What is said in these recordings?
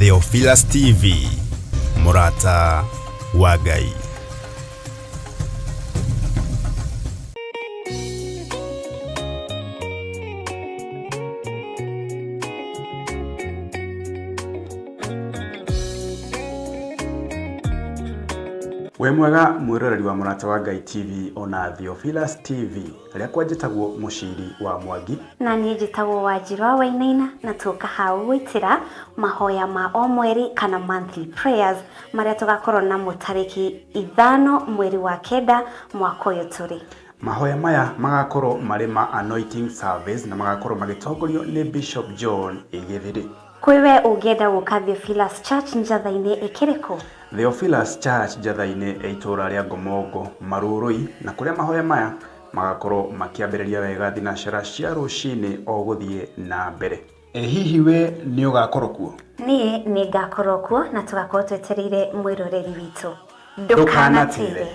Theophilus TV, mũrata wa Ngai. Wĩ mwega mwĩroreri wa Mũrata wa Ngai TV ona Theophilus TV. Rĩakwa njĩtagwo Mũciri wa Mwangi. Na niĩ njĩtagwo Wanjirũ wa Wainaina na tũka hau gwĩtĩra mahoya ma o mweri kana monthly prayers marĩa tũgakorwo namo tarĩki 5 mweri wa 9 mwaka ũyũ tũrĩ. Mahoya maya magakorwo marĩ ma anointing service na magakorwo magĩtongorio nĩ Bishop John Gĩthiri. Kwĩ we ũngĩenda gũka Theophilus Church Njatha-inĩ ĩkĩrĩ kũ? Theophilus Church Njatha-inĩ ĩ itũũra rĩa Ngomongo, Marurui, na kũrĩa mahoya maya magakorwo makĩambĩrĩria wega thinacara cia rũcinĩ o gũthiĩ na mbere. Ĩ hihi we nĩ ũgakorwo kuo? Niĩ nĩ ngakorwo kuo na tũgakorwo twetereire mwĩroreri witũ. Ndũkanatĩre.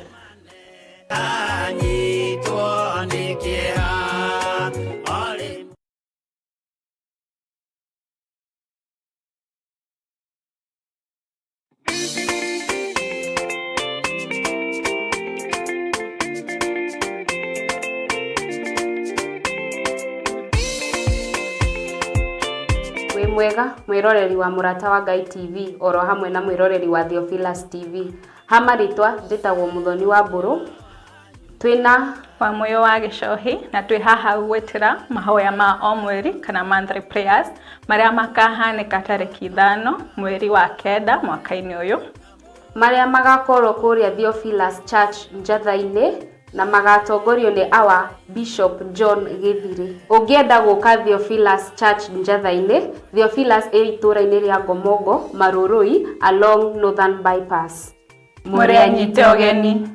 Anyitwo nĩ kĩeha arĩ Wĩ mwega mwĩroreri wa Mũrata wa Ngai TV oro hamwe na mwĩroreri wa Theophilus TV. Ha marĩtwa njĩtagwo Mũthoni wa Mbũrũ. Twĩna wa Mũyũ wa Gĩcohi na twĩ haha gwĩtĩra mahoya ma o mweri kana monthly prayers marĩa makahanĩka tarĩki 5 mweri wa 9 mwaka-inĩ ũyũ. Marĩa magakorwo kũrĩa Theophilus Church Njatha-inĩ na magatongorio nĩ our Bishop John Gĩthirĩ. Ũngĩenda gũka Theophilus Church Njatha-inĩ, Theophilus ĩ itũũra-inĩ rĩa Ngomongo, Marurui, along Northern Bypass. Mũrĩ anyite ũgeni.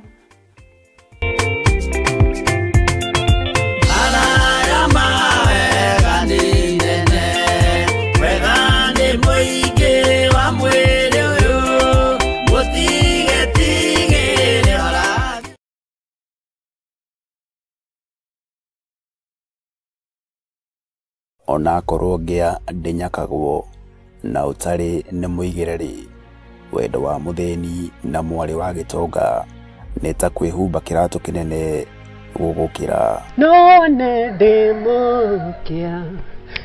Araya mawega nĩ nene, wega nĩ mũingĩ wa mwĩrĩ ũyũ, mũtigetigĩre ũrathi. Onakorwo ngĩa ndĩnyakagwo na ũtarĩ nĩ mũigĩre-rĩ, wendo wa mũthĩni na mwarĩ wa gĩtonga nĩ ta kwĩhumba kĩratũ kĩnene gũgũkĩra. No nĩ ndĩ mũkĩa,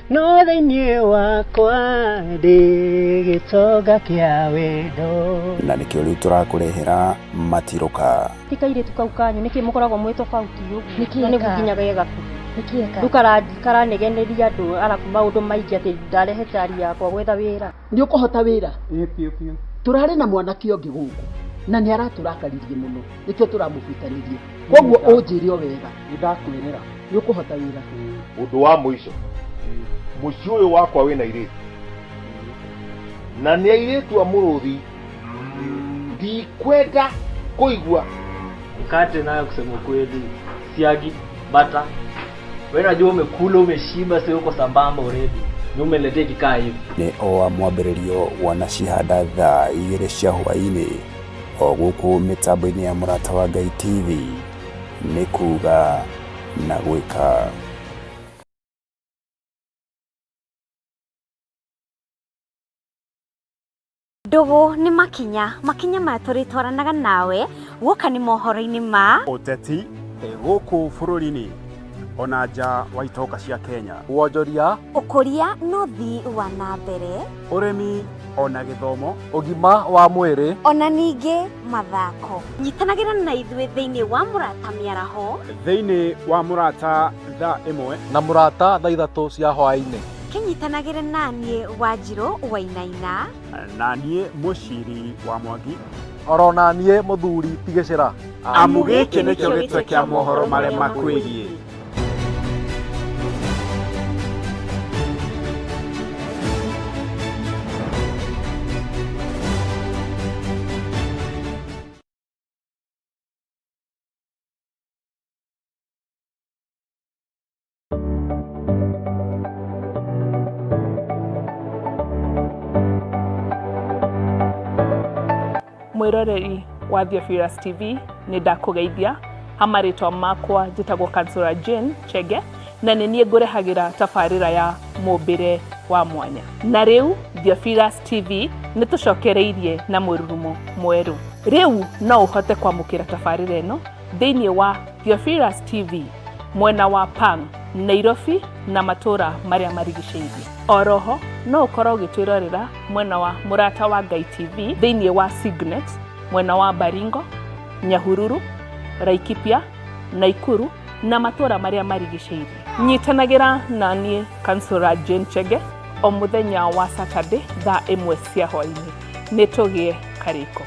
no thĩinĩ wakwa ndĩ gĩtonga kĩa wendo. Na nĩkĩo rĩu tũrakũrehera matirũka. Ti kairĩtu kau kanyu nĩkĩ mũkoragwo mwĩ tofauti ũguo? Nĩkĩ Na nĩguo ka? nginya ge gakuhĩ. Nĩkĩ ka? Rĩu karanegeneria andũ arabu maũndũ maingĩ atĩ ndarehe cari yakwa gwetha wĩra. Nĩ ũkũhota wĩra? Ĩĩ biũ biũ. Tũrarĩ na mwanake ũngĩ gũkũ na nĩ aratũrakaririe mũno nĩkĩo tũramũbutanirie. Koguo ũnjĩre o wega. Nĩ ndakwĩrĩra. Nĩ ũkũhota wĩra? Ũndũ wa mũico, mũciĩ ũyũ wakwa wĩna airĩtu na nĩ airĩtu a mũrũthi, ndikwenda kũigua. Mkate nayo kusema ukweli, siagi, bata. Wewe unajua umekula umeshiba, sio uko sambamba already. Ni umeletea kikaa hivi. Nĩ o wa mwambĩrĩrio wanacihanda thaa 2 cia hwaĩ-inĩ o gũkũ mĩtambo-inĩ ya Mũrata wa Ngai TV nĩ kuga na gwĩka. Ndũgũ nĩ makinya, makinya maya tũrĩtwaranaga nawe guoka nĩ mohoro-inĩ ma ũteti gũkũ bũrũri-inĩ ona nja wa itoka cia Kenya, wonjoria, ũkũria na ũthii wa na mbere, ũrĩmi ona gĩthomo, ũgima wa mwĩrĩ, ona ningĩ mathako. Nyitanagĩra na ithuĩ thĩinĩ wa Mũrata Mĩaraho, thĩinĩ wa Mũrata thaa 1 na Mũrata thaa 3 cia hwaĩ-inĩ. Kĩnyitanagĩre na niĩ Wanjirũ Wainaina, na niĩ Mũciri wa Mwangi, oro na niĩ Mũthuri Tigĩcĩra. Amu gĩkĩ nĩkĩo gĩtwe kĩa mohoro marĩa makwĩgiĩ. Mwĩroreri wa Theophilus TV, nĩ ndakũgeithia. Ha marĩtwa makwa njĩtagwo Kansura Jane Chege Na nĩ niĩ ngũrehagĩra tabarĩra ya mũmbĩre wa mwanya. Na rĩu Theophilus TV nĩ tũcokereirie na mũrurumo mwerũ. Rĩu no ũhote kwamũkĩra tabarĩra ĩno thĩinĩ wa Theophilus TV mwena wa Pang, Nairobi na matũra marĩa marigicĩirie. Oroho no ũkorwo ũgĩtwĩrorera mwena wa Mũrata wa Ngai TV thĩinĩ wa Signet mwena wa Baringo, Nyahururu, Laikipia, Naikuru na matũra marĩa marigicĩirie. Nyitanagĩra na niĩ Kansũra Jane Chege o mũthenya wa Saturday thaa 1 cia hwaĩ-inĩ. Nĩ tũgĩe karĩko.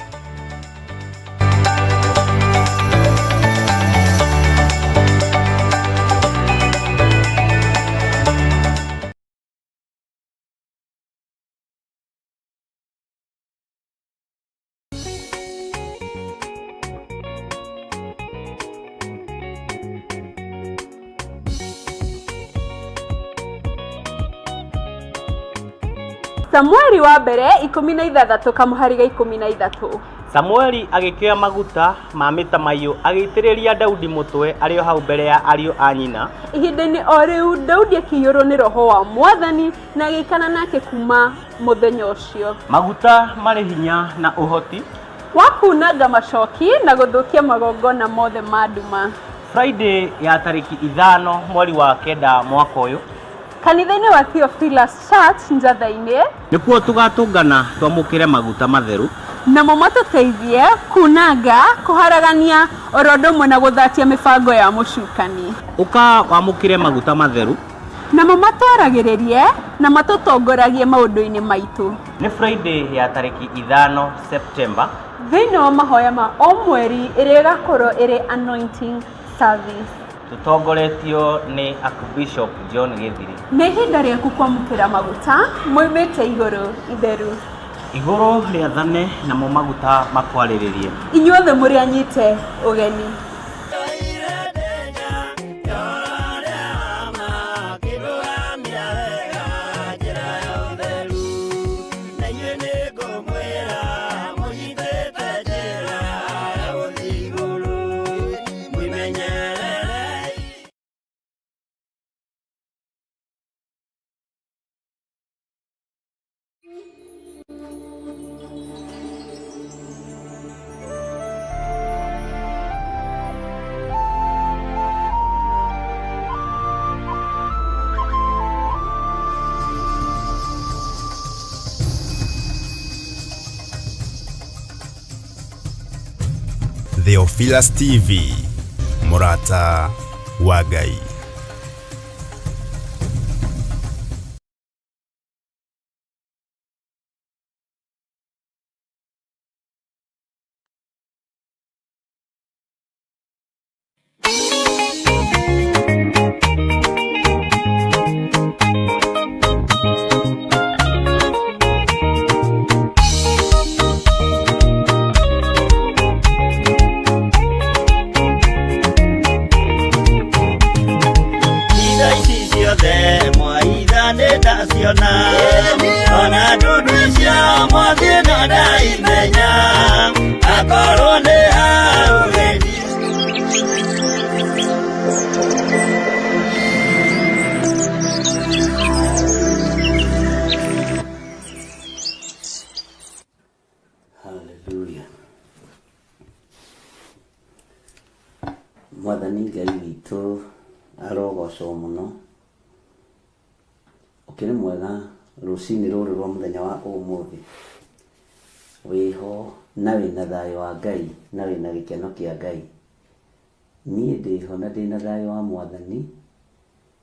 Samueli wa mbere 16 kamũhari ga 13. Samueli agĩkĩoya maguta ma mĩtamaiyũ agĩitĩrĩria Daudi mũtwe arĩ o hau mbere ya ariũ a nyina. Ihinda-inĩ o rĩu Daudi akĩiyũrwo nĩ roho wa Mwathani na agĩikara nake kuma mũthenya ũcio. Maguta marĩ hinya na ũhoti wa kunanga macoki na gũthũkia magongona mothe ma nduma. Friday ya tarĩki 5 mweri wa 9 mwaka ũyũ kanitha-inĩ wa Theophilus Church Njatha-inĩ nĩkuo tũgatũngana twamũkĩre maguta matheru namo matũteithie kunanga kũharagania oro ũndũ ũmwe na gũthatia mĩbango ya mũcukani. Ũka wamũkĩre maguta matheru namo matwaragĩrĩrie na matũtongoragie maũndũ-inĩ maitũ. Nĩ Friday ya tarĩki 5 September thĩinĩ wa mahoya ma o mweri ĩrĩa ĩgakorwo ĩrĩ anointing service. Tũtongoretio nĩ Archbishop John Gĩthiri. Nĩ ihinda rĩaku kwamũkĩra maguta moimĩte igũrũ itheru. Igũrũ rĩathane namo maguta makwarĩrĩrie. Inyuothe mũrĩ anyite ũgeni. Theophilus TV, mũrata wa Ngai. Indo ici ciothe mwaitha nĩ ndaciona ona ndundu icio mwathiĩ no ndaimenya akorwo nĩ hau rĩndiũ. Haleluya. Mwathani Ngai witũ arogocwo mũno. Ũkĩrĩ mwega rũcinĩ rũrũ rwa mũthenya wa ũmũthĩ. Wĩho na wĩna thayũ wa Ngai na wĩna gĩkeno kĩa Ngai. Niĩ ndĩho na ndĩna thayũ wa Mwathani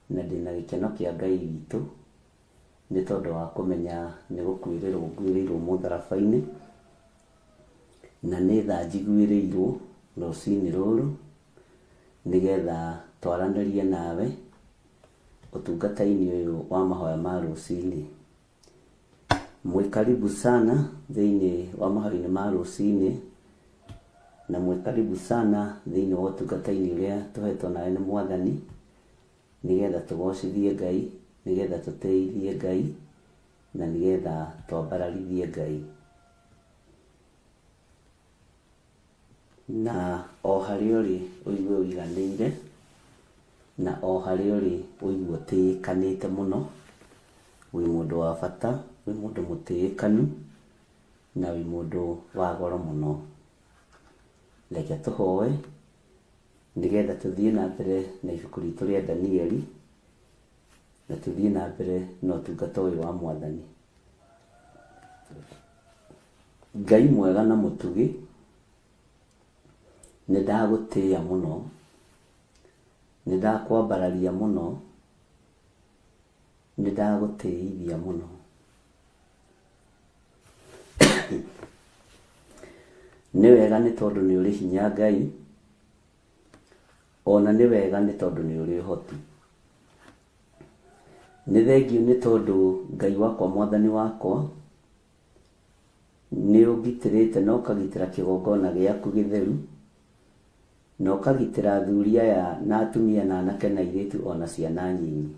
na ndĩna gĩkeno kĩa Ngai witũ nĩ tondũ wa kũmenya nĩ gũkuĩrĩrwo nguĩrĩirwo mũtharaba-inĩ na nĩ tha njiguĩrĩirwo rũcinĩ rũrũ nĩgetha twaranĩrie nawe ũtungata-inĩ ũyũ wa mahoya ma rũcinĩ. Mwĩ karibu sana thĩinĩ wa mahoya-inĩ ma rũcinĩ na mwĩ karibu sana thĩinĩ wa ũtungata-inĩ ũrĩa tũhetwo nawe nĩ Mwathani nĩgetha tũgocithie Ngai, nĩgetha tũtĩithie Ngai na nĩgetha twambararithie Ngai. Na o harĩa ũrĩ ũigue ũiganĩire Na o harĩa ũrĩ ũigue ũtĩĩkanĩte mũno, wĩ mũndũ wa bata, wĩ mũndũ mũtĩĩkanu, na wĩ mũndũ wa goro mũno. Reke tũhoe nĩgetha tũthiĩ na mbere na ibuku ritũ rĩa Danieli, na tũthiĩ na mbere na ũtungata ũyũ wa Mwathani. Ngai mwega na mũtugi, nĩ ndagũtĩĩa mũno, nĩ ndakwambararia mũno, nĩ ndagũtĩithia mũno. Nĩ wega nĩ tondũ nĩ ũrĩ hinya Ngai, ona nĩ wega nĩ tondũ nĩ ũrĩ ũhoti. Nĩ thengiũ nĩ tondũ Ngai wakwa Mwathani wakwa, nĩ ũngitĩrĩte na ũkagitĩra kĩgongona gĩaku gĩtheru, na ũkagitĩra athuri aya na atumia na anake na airĩtu ona ciana nyinyi.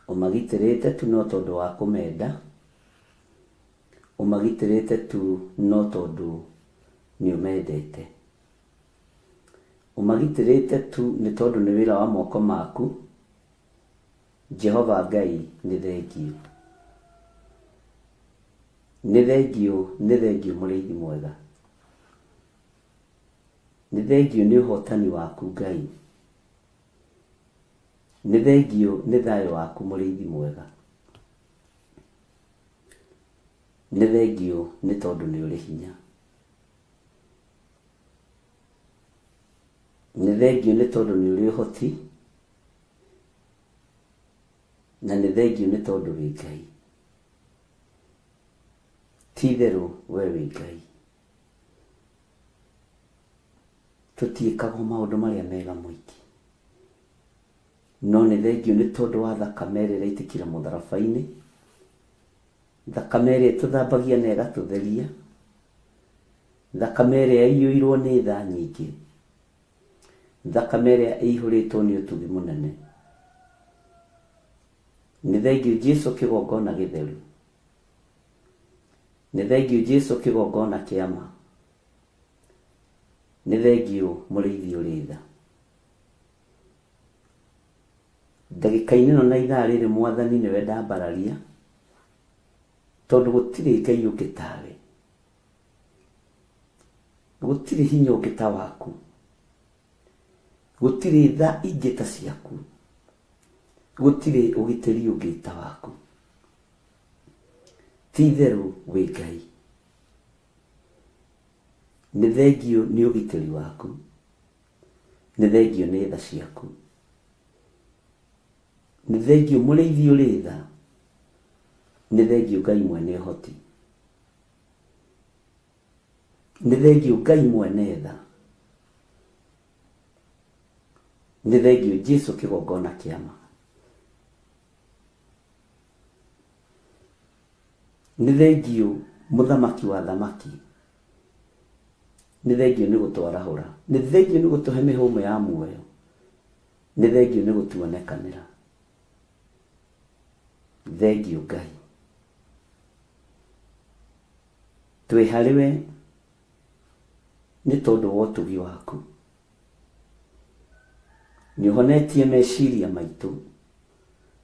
Ũmagitĩrĩte tu no tondũ wa kũmenda, ũmagitĩrĩte tu no tondũ nĩ ũmendete. Ũmagitĩrĩte tu nĩ tondũ nĩ wĩra wa moko maku, Jehova Ngai nĩ thengiũ. Nĩ thengiũ, nĩ thengiũ mũrĩithi mwega. Nĩ thengiũ nĩ ũhotani waku Ngai. Nĩ thengiũ nĩ thayũ waku mũrĩithi mwega. Nĩ thengiũ nĩ tondũ nĩ ũrĩ hinya. Nĩ thengiũ nĩ tondũ nĩ ũrĩ ũhoti, na nĩ thengiũ nĩ tondũ wĩ Ngai. Ti itherũ we wĩ Ngai. Tũtiĩkagwo maũndũ marĩa mega mũingĩ. No nĩ thengiũ nĩ tondũ wa thakame ĩrĩa ĩraitĩkire mũtharaba-inĩ, thakame ĩrĩa ĩtũthambagia na ĩgatũtheria, thakame ĩrĩa ĩiyũirwo nĩ tha nyingĩ, thakame ĩrĩa ĩihũrĩtwo nĩ ũtugi mũnene. Nĩ thengiũ Jesu kĩgongona gĩtheru. Nĩ thengiũ Jesu kĩgongona kĩa ma. Nĩ thengiũ mũrĩithi ũrĩ tha. Ndagĩka-inĩ ĩno na ithaa rĩrĩ Mwathani nĩwe ndambararia, tondũ gũtirĩ Ngai ũngĩ tawe. Gũtirĩ hinya ũngĩ ta waku. Gũtirĩ tha ingĩ ta ciaku. Gũtirĩ ũgitĩri ũngĩ ta waku. Ti itherũ wĩ Ngai. Nĩ thengiũ nĩ ũgitĩri waku. Nĩ thengiũ nĩ tha ciaku. Nĩ thengiũ mũrĩithi ũrĩ tha. Nĩ thengiũ Ngai mwene ũhoti. Nĩ thengiũ Ngai mwene tha. Nĩ thengiũ Jesu kĩgongona kĩa ma. Nĩ thengiũ mũthamaki wa athamaki. Nĩ thengiũ nĩ gũtwarahũra. Nĩ thengiũ nĩ gũtũhe mĩhũmũ ya muoyo. Nĩ thengiũ nĩ gũtuonekanĩra. Thengiũ Ngai. Twĩ harĩ we nĩ tondũ wa ũtugi waku. Nĩ ũhonetie meciria maitũ.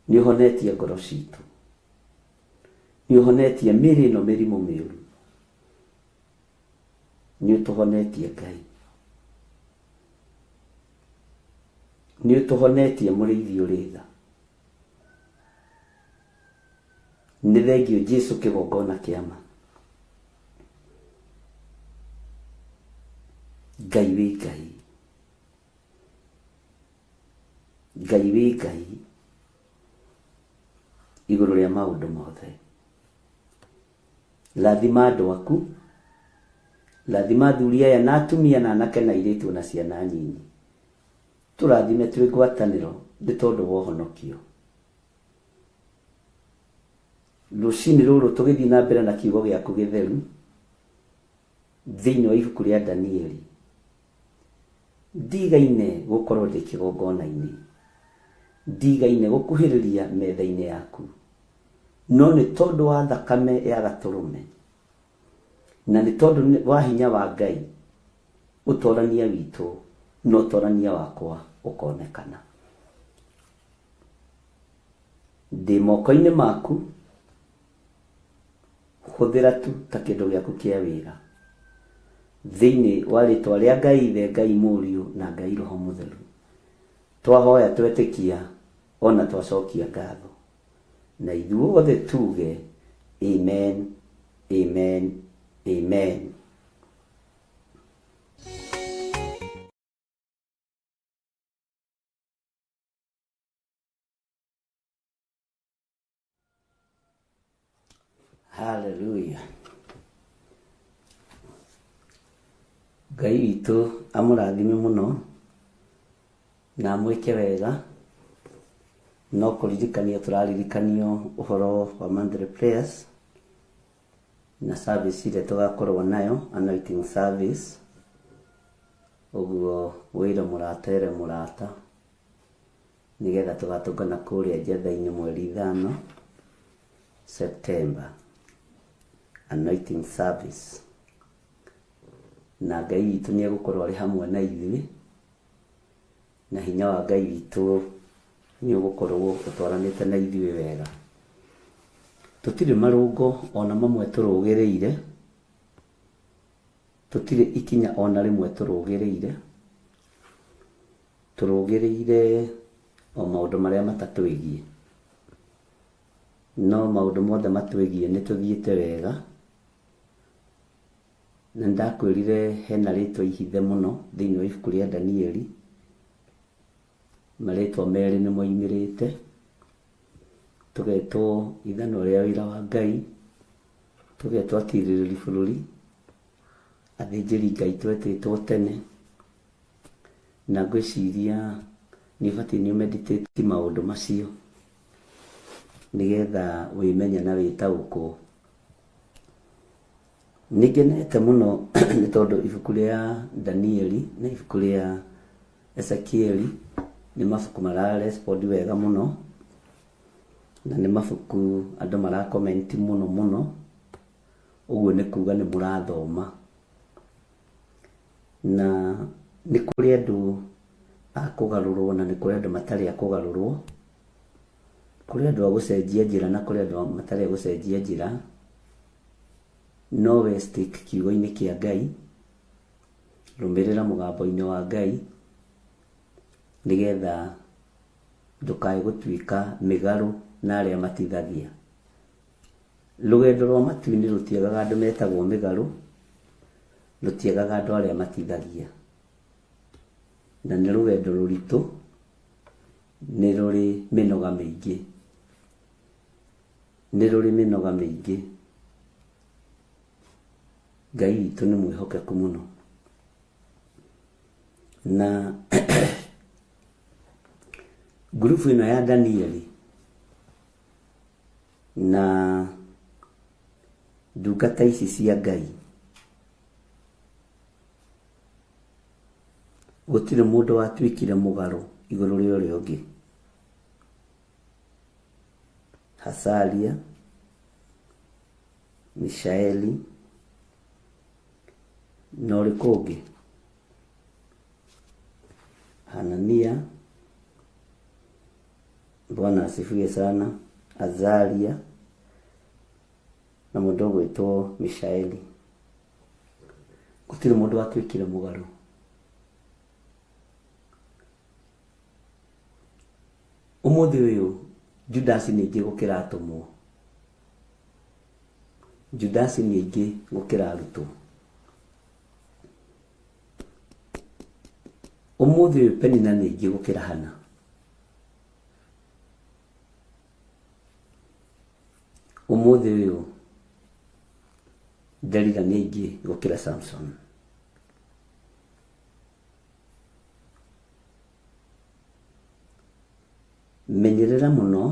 Nĩ ũhonetie ngoro citũ. Nĩ ũhonetie mĩĩrĩ ĩno mĩrimũ mĩũru. Nĩ ũtũhonetie Ngai. Nĩ ũtũhonetie mũrĩithi ũrĩ tha. Nĩ thengiũ Jesu kĩgongona kĩa ma. Ngai wĩ Ngai. Ngai wĩ Ngai igũrũ rĩa maũndũ mothe. Rathima andũ aku, rathima athuri aya na atumia na anake na airĩtu ona ciana nyinyi. Tũrathime twĩ ngwatanĩro nĩ tondũ wa ũhonokio. Rũcinĩ rũrũ tũgĩthiĩ na mbere na kiugo gĩaku gĩtheru thĩinĩ wa ibuku rĩa Danieli, ndigaine gũkorwo ndĩ kĩgongona-inĩ, ndigaine gũkuhĩrĩria metha-inĩ yaku, no nĩ tondũ wa thakame ya gatũrũme na nĩ tondũ wa hinya wa Ngai, ũtorania witũ na ũtorania wakwa ũkonekana. Ndĩ moko-inĩ maku, hũthĩra tu ta kĩndũ gĩaku kĩa wĩra. Thĩinĩ wa rĩtwa rĩa Ngai Ithe, Ngai Mũriũ na Ngai Roho Mũtheru. Twahoya twetĩkia ona twacokia ngatho. Na ithuothe tuge amen, amen, amen. Hallelujah. Ngai witũ amũrathime mũno na amwĩke wega. No kũririkanio tũraririkanio ũhoro wa monthly prayers na service ĩrĩa tũgakorwo nayo, anointing service. Ũguo wĩre mũrata ere mũrata nĩgetha tũgatũngana kũrĩa Njetha-inĩ mweri ithano September, anointing service. Na Ngai witũ nĩ egũkorwo arĩ hamwe na ithuĩ, na hinya wa Ngai witũ nĩ ũgũkorwo ũtwaranĩte na ithuĩ wega. Tũtirĩ marũngo ona mamwe tũrũgĩrĩire, tũtirĩ ikinya ona rĩmwe tũrũgĩrĩire, tũrũgĩrĩire o maũndũ marĩa matatwĩgiĩ. No maũndũ mothe matwĩgiĩ nĩ tũthiĩte wega. Na nĩndakwĩrire hena rĩtwa ihithe mũno thĩinĩ wa ibuku rĩa Danieli, marĩtwa merĩ nĩ moimĩrĩte, tũgetwo ithanwa rĩa wĩra wa Ngai, tũgetwo atirĩrĩri bũrũri, athĩnjĩri Ngai twetĩtwo tene, na ngwĩciria nĩ ũbatiĩ nĩ ũ meditate maũndũ macio nĩgetha wĩmenye na wĩtaũkwo. Nĩ ngenete mũno nĩ tondũ ibuku rĩa Danieli na ibuku rĩa Ezekieli nĩ mabuku mara respond wega mũno, na nĩ mabuku andũ mara comment mũno mũno, ũguo nĩ kuga nĩ mũrathoma. Na nĩ kũrĩ andũ a kũgarũrwo na nĩ kũrĩ andũ matarĩ a kũgarũrwo, kũrĩ andũ a gũcenjia njĩra na kũrĩ andũ matarĩ a gũcenjia njĩra. No we stick kiugo-inĩ kĩa Ngai, rũmĩrĩra mũgambo-inĩ wa Ngai, nĩgetha ndũkae gũtuĩka mĩgarũ na arĩa matithagia. Rũgendo rwa matu-inĩ rũtiagaga andũ metagwo mĩgarũ, rũtiagaga andũ arĩa matithagia. Na nĩ rũgendo rũritũ, nĩ rũrĩ mĩnoga mĩingĩ. Nĩ rũrĩ mĩnoga mĩingĩ. Ngai witũ nĩ mwĩhokeku mũno. Na ngurubu ĩno ya Danieli na ndungata ici cia Ngai, gũtirĩ mũndũ watuĩkire mũgarũ igũrũ rĩa ũrĩa ũngĩ. Hasaria, Mishaeli, na ũrĩkũ ũngĩ? Hanania, Bwana asifiwe sana, Azaria na mũndũ ũgwĩtwo Mishaeli. Gũtirĩ mũndũ watuĩkire mũgarũ. Ũmũthĩ ũyũ Judasi nĩ aingĩ gũkĩra atũmwo. Judasi nĩ aingĩ gũkĩra arutwo. Ũmũthĩ ũyũ Penina nĩ aingĩ gũkĩra Hana. Ũmũthĩ ũyũ Delila nĩ aingĩ gũkĩra Samson. Menyerera mũno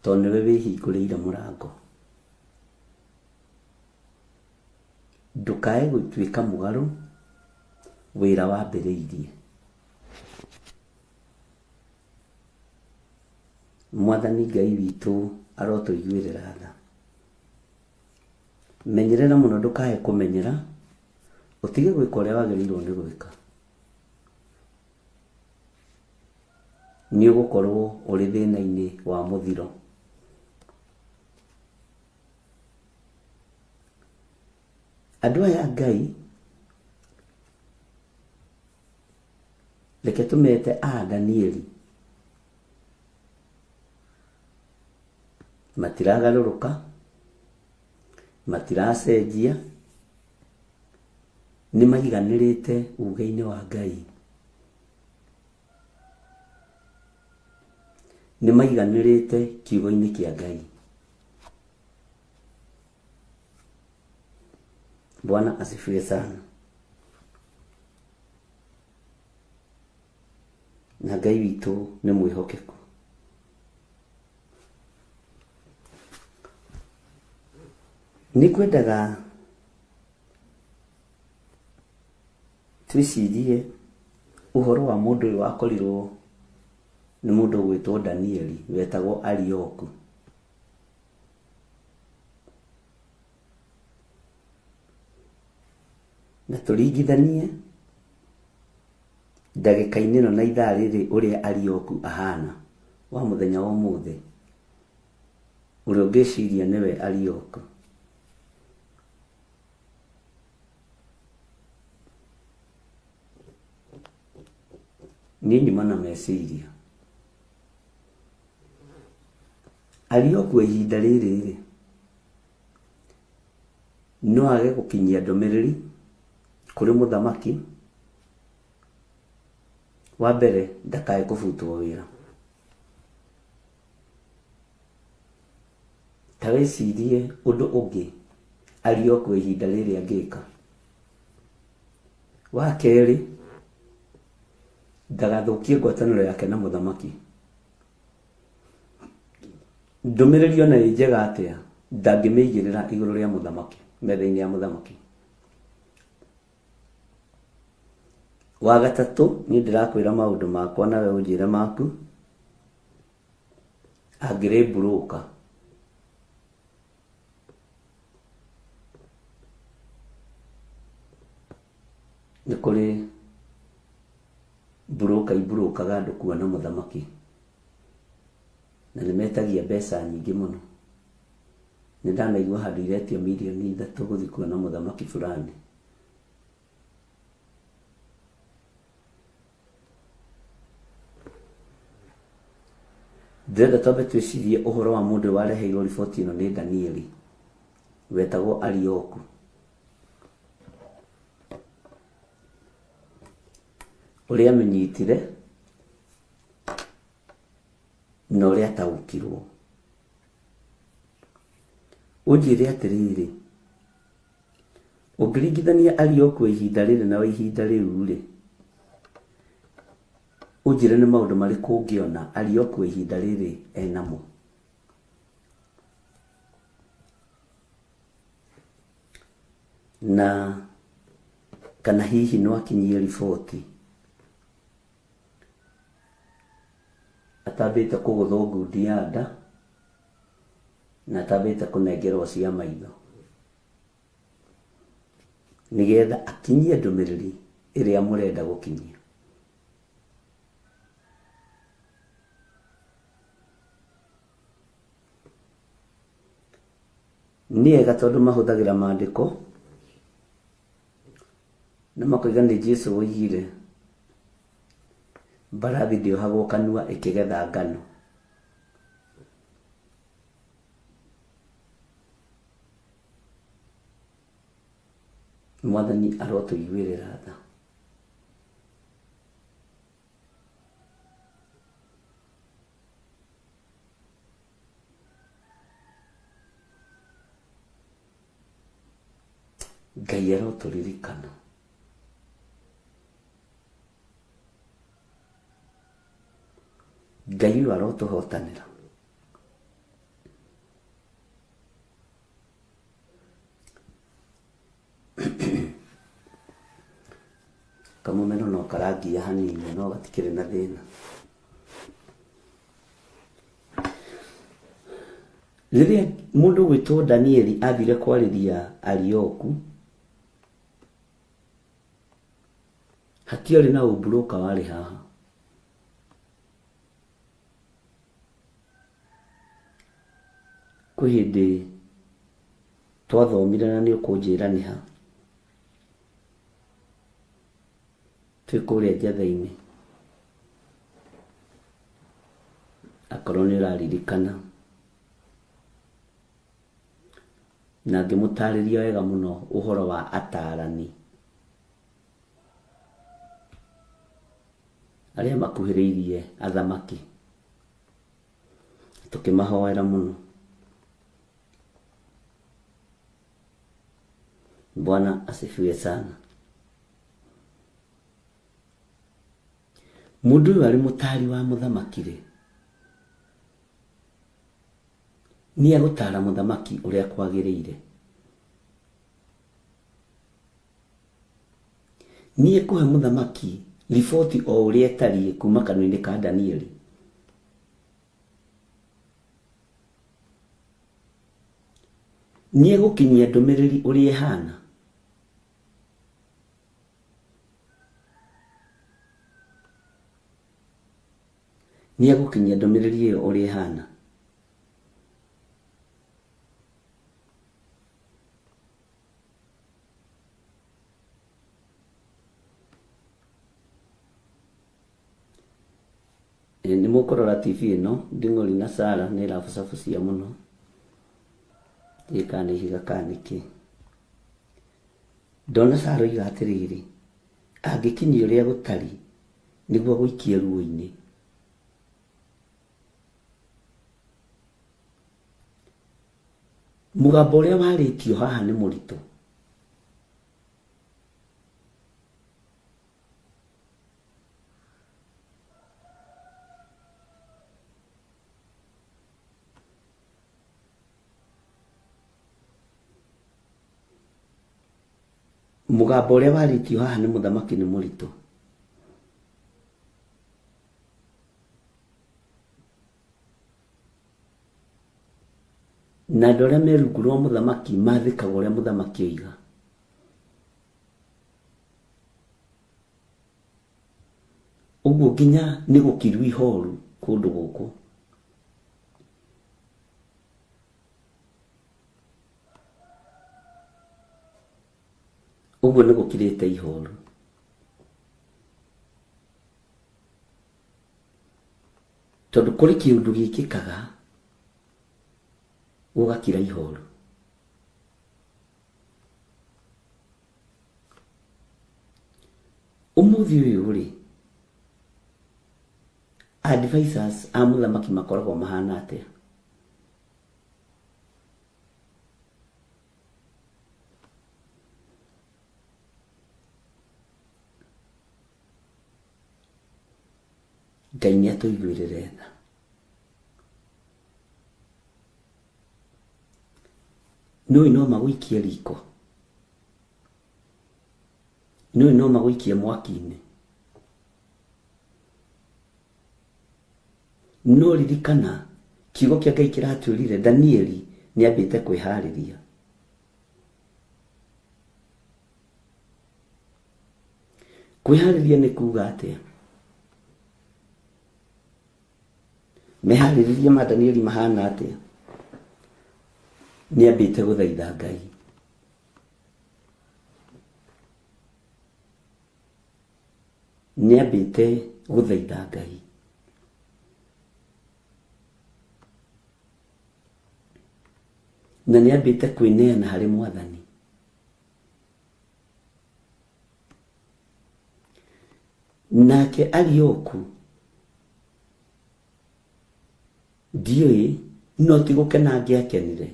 tondũ nĩwe wĩhingũrĩire mũrango. Ndũkae gũtuĩka mũgarũ wĩra wambĩrĩirie. Mwathani Ngai witũ arotũiguĩrĩra tha. Menyerera mũno ndũkae kũmenyera, ũtige gwĩka ũrĩa wagĩrĩirwo nĩ gwĩka. Nĩ ũgũkorwo ũrĩ thĩna-inĩ wa mũthiro. Andũ aya a Ngai, reke tũmete a Danieli, matiragarũrũka, matiracenjia, nĩ maiganĩrĩte uge-inĩ wa Ngai. Nĩ maiganĩrĩte kiugo-inĩ kĩa Ngai. Bwana asifiwe sana. Na Ngai witũ nĩ mwĩhokeku. Nĩ ngwendaga twĩcirie ũhoro wa mũndũ ũyũ wakorirwo nĩ mũndũ ũgwĩtwo Danieli wetagwo Arioku. Na tũringithanie ndagĩka-inĩ ĩno na ithaa rĩrĩ ũrĩa Arioku ahana wa mũthenya wa ũmũthĩ, ũrĩa ũngĩciria nĩwe Arioku. Niĩ nyuma na meciria. Arioku ihinda rĩrĩ-rĩ, no age gũkinyia ndũmĩrĩri kũrĩ mũthamaki, wa mbere ndakae kũbutwo wĩra. Ta wĩcirie ũndũ ũngĩ Arioku ihinda rĩrĩ angĩka. Wa kerĩ, ndagathũkie ngwatanĩro yake na mũthamaki. Ndũmĩrĩri ona ĩ njega atĩa, ndangĩmĩigĩrĩra igũrũ rĩa mũthamaki, metha-inĩ ya mũthamaki. Wa gatatũ, niĩ ndĩrakwĩra maũndũ makwa nawe ũnjĩre maku, angĩrĩ mburũka. Nĩ kũrĩ mburũka imburũkaga andũ kuona mũthamaki, na nĩ metagia mbeca nyingĩ mũno. Nĩ ndanaigua handũ iretio mirioni 3 gũthiĩ kuona mũthamaki fulani. Ndĩrenda twambe twĩcirie ũhoro wa mũndũ ũyũ wareheirwo riboti ĩno nĩ Danieli, wetagwo Arioku. Ũrĩa amĩnyitire na ũrĩa ataũkirwo. Ũnjĩre atĩrĩrĩ, ũngĩringithania Arioku wa ihinda rĩrĩ na wa ihinda rĩu-rĩ, ũnjĩre nĩ maũndũ marĩkũ ũngĩona Arioku wa ihinda rĩrĩ enamo? Na kana hihi no akinyie riboti atambĩte kũgũthwo ngundi ya nda na atambĩte kũnengerwo cia maitho nĩgetha akinyie ndũmĩrĩri ĩrĩa mũrenda gũkinyia. Nĩ ega tondũ mahũthagĩra maandĩko na makoiga nĩ Jesu woigire mbarathi ndĩohagwo kanua ĩkĩgetha ngano. Mwathani arotũiguĩrĩra tha. Ngai arotũririkana. Ngai ũyũ arotũhotanĩra. Kamũmero no karangia hanini no gatikĩrĩ na thĩna. Rĩrĩa mũndũ ũgwĩtwo Danieli athire kwarĩria Arioku, hatiarĩ na ũmburũka warĩ haha. Kwĩ hĩndĩ twathomire na nĩ ũkũnjĩra nĩ ha. Twĩ kũrĩa njatha-inĩ. Akorwo nĩ ũraririkana. Na ngĩmũtarĩria wega mũno ũhoro wa atarani. Arĩa makuhĩrĩirie athamaki. Tũkĩmahoera mũno. Bwana asifiwe sana. Mũndũ ũyũ arĩ mũtari wa mũthamaki rĩ, nĩ egũtara mũthamaki ũrĩa kwagĩrĩire. Nĩ ekũhe mũthamaki riboti o ũrĩa ĩtariĩ kuma kanua-inĩ ka Danieli. Nĩ egũkinyia ndũmĩrĩri ũrĩa ĩhana. Nĩ egũkinyia ndũmĩrĩri ĩyo ũrĩa ĩhana. Nĩ mũkũrora TV ĩno, Nding'ũri na Sarah nĩ ĩrabucabucia mũno. Ndiũĩ kana nĩ ihiga kana nĩ kĩ. Ndona Sarah oiga atĩrĩrĩ, angĩkinyia ũrĩa gũtariĩ nĩguo agũikie ruo-inĩ. Mũgambo ũrĩa warĩtio haha nĩ mũritũ. Mũgambo ũrĩa warĩtio haha nĩ mũthamaki nĩ mũritũ. Na andũ arĩa me rungu rwa mũthamaki mathĩkaga ũrĩa mũthamaki oiga. Ũguo nginya nĩ gũkiru ihoru kũndũ gũkũ. Ũguo nĩ gũkirĩte ihoru. Tondũ kũrĩ kĩũndũ gĩkĩkaga gũgakira ihoru. Ũmũthĩ ũyũ rĩ, advisors a mũthamaki makoragwo mahana atĩa? Ngai nĩ atũiguĩrĩre tha. Nĩũĩ no magũikie riko? Nĩũĩ no magũikie mwaki-inĩ? No ririkana kiugo kĩa Ngai kĩratwĩrire Danieli nĩ ambĩte kwĩharĩria. Kwĩharĩria nĩ kuga atĩa? Meharĩrĩria ma Danieli mahana atĩa? Nĩ ambĩte gũthaitha Ngai. Nĩ ambĩte gũthaitha Ngai. Na nĩ ambĩte kwĩneana harĩ Mwathani. Nake Arioku ndiũĩ no ti gũkena angĩakenire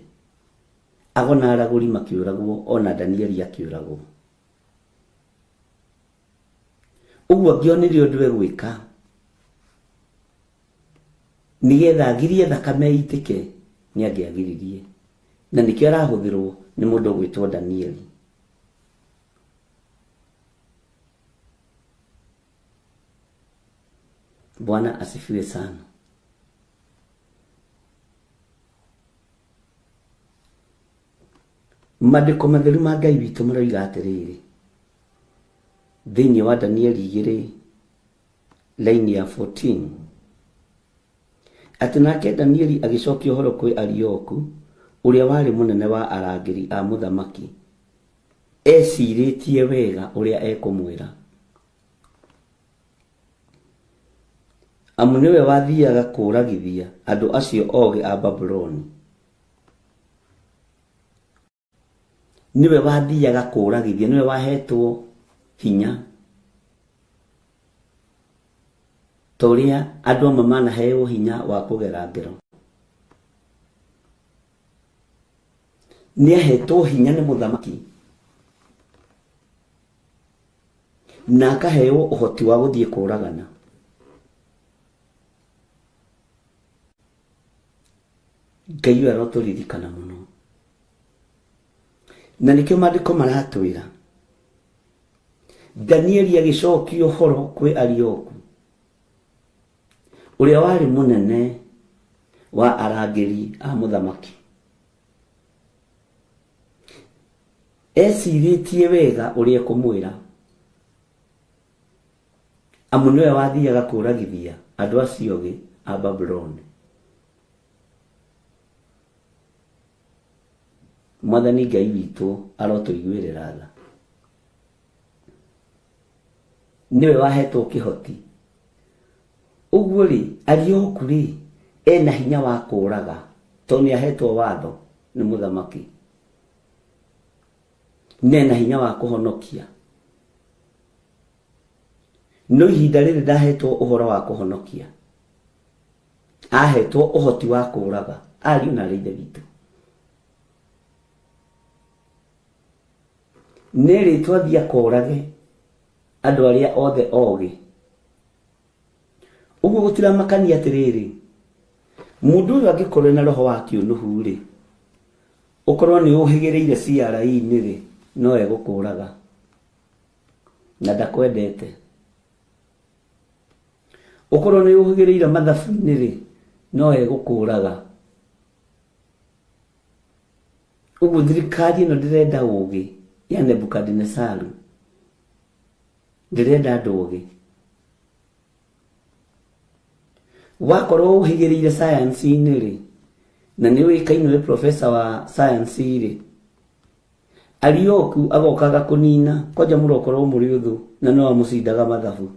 agona aragũri makĩũragwo ona Danieli akĩũragwo. Ũguo angĩonire ũndũ egwĩka nĩgetha agirie thakame ĩitĩke nĩ angĩagiririe, na nĩkĩo arahũthĩrwo nĩ mũndũ ũgwĩtwo Danieli. Bwana asifiwe sana. Maandĩko matheru ma Ngai witũ maroiga atĩrĩrĩ, thĩinĩ wa Danieli igĩrĩ laini ya 14, atĩ nake Danieli agĩcokia ũhoro kwĩ Arioku, ũrĩa warĩ mũnene wa arangĩri a mũthamaki, ecirĩtie wega ũrĩa ekũmwĩra. Amu nĩwe wathiaga kũũragithia andũ acio ogĩ a Babuloni. Nĩwe wathiaga kũũragithia, nĩwe wahetwo hinya ta ũrĩa andũ amwe manaheo hinya wa kũgera ngero. Nĩahetwo hinya nĩ mũthamaki na akaheo ũhoti wa gũthiĩ kũũragana. Ngai ũyũ arotũririkana mũno. Na nĩkĩo maandĩko maratwĩra Danieli agĩcokia ũhoro kwĩ Arioku ũrĩa warĩ mũnene wa arangĩri a mũthamaki. Ecirĩtie wega ũrĩa ekũmwĩra, amu nĩwe wathiaga kũũragithia andũ acio ogĩ a Babuloni. Mwathani Ngai witũ arotũiguĩrĩra tha. Nĩwe wahetwo kĩhoti. Ũguo rĩ, Arioku rĩ, ena hinya wa kũũraga tondũ nĩ ahetwo watho nĩ mũthamaki. Na ena hinya wa kũhonokia. No ihinda rĩrĩ ndahetwo ũhoro wa kũhonokia. Ahetwo ũhoti wa kũũraga ariũ na arĩ ithe witũ. Nĩerĩtwo athiĩ akorage andũ arĩa othe ogĩ. Ũguo gũtiramakania atĩrĩrĩ, mũndũ ũyũ angĩkorwo ena roho wa kĩũnũhu-rĩ, ũkorwo nĩ ũhĩgĩrĩire CRE-inĩ rĩ, no egũkũraga na ndakwendete. Ũkorwo nĩ ũhĩgĩrĩire mathabu-inĩ rĩ, no egũkũraga. Ũguo thirikari ĩno ndĩrenda ũgĩ ya Nebukadinesaru, ndĩrenda andũ ogĩ. Wakorwo ũhĩgĩrĩire science-inĩ rĩ, na nĩ ũĩkaine wĩ professor wa science rĩ, Arioku agoka agakũnina, kwanja mũrokorwo mũrĩ ũthũ na no amũcindaga mathabu.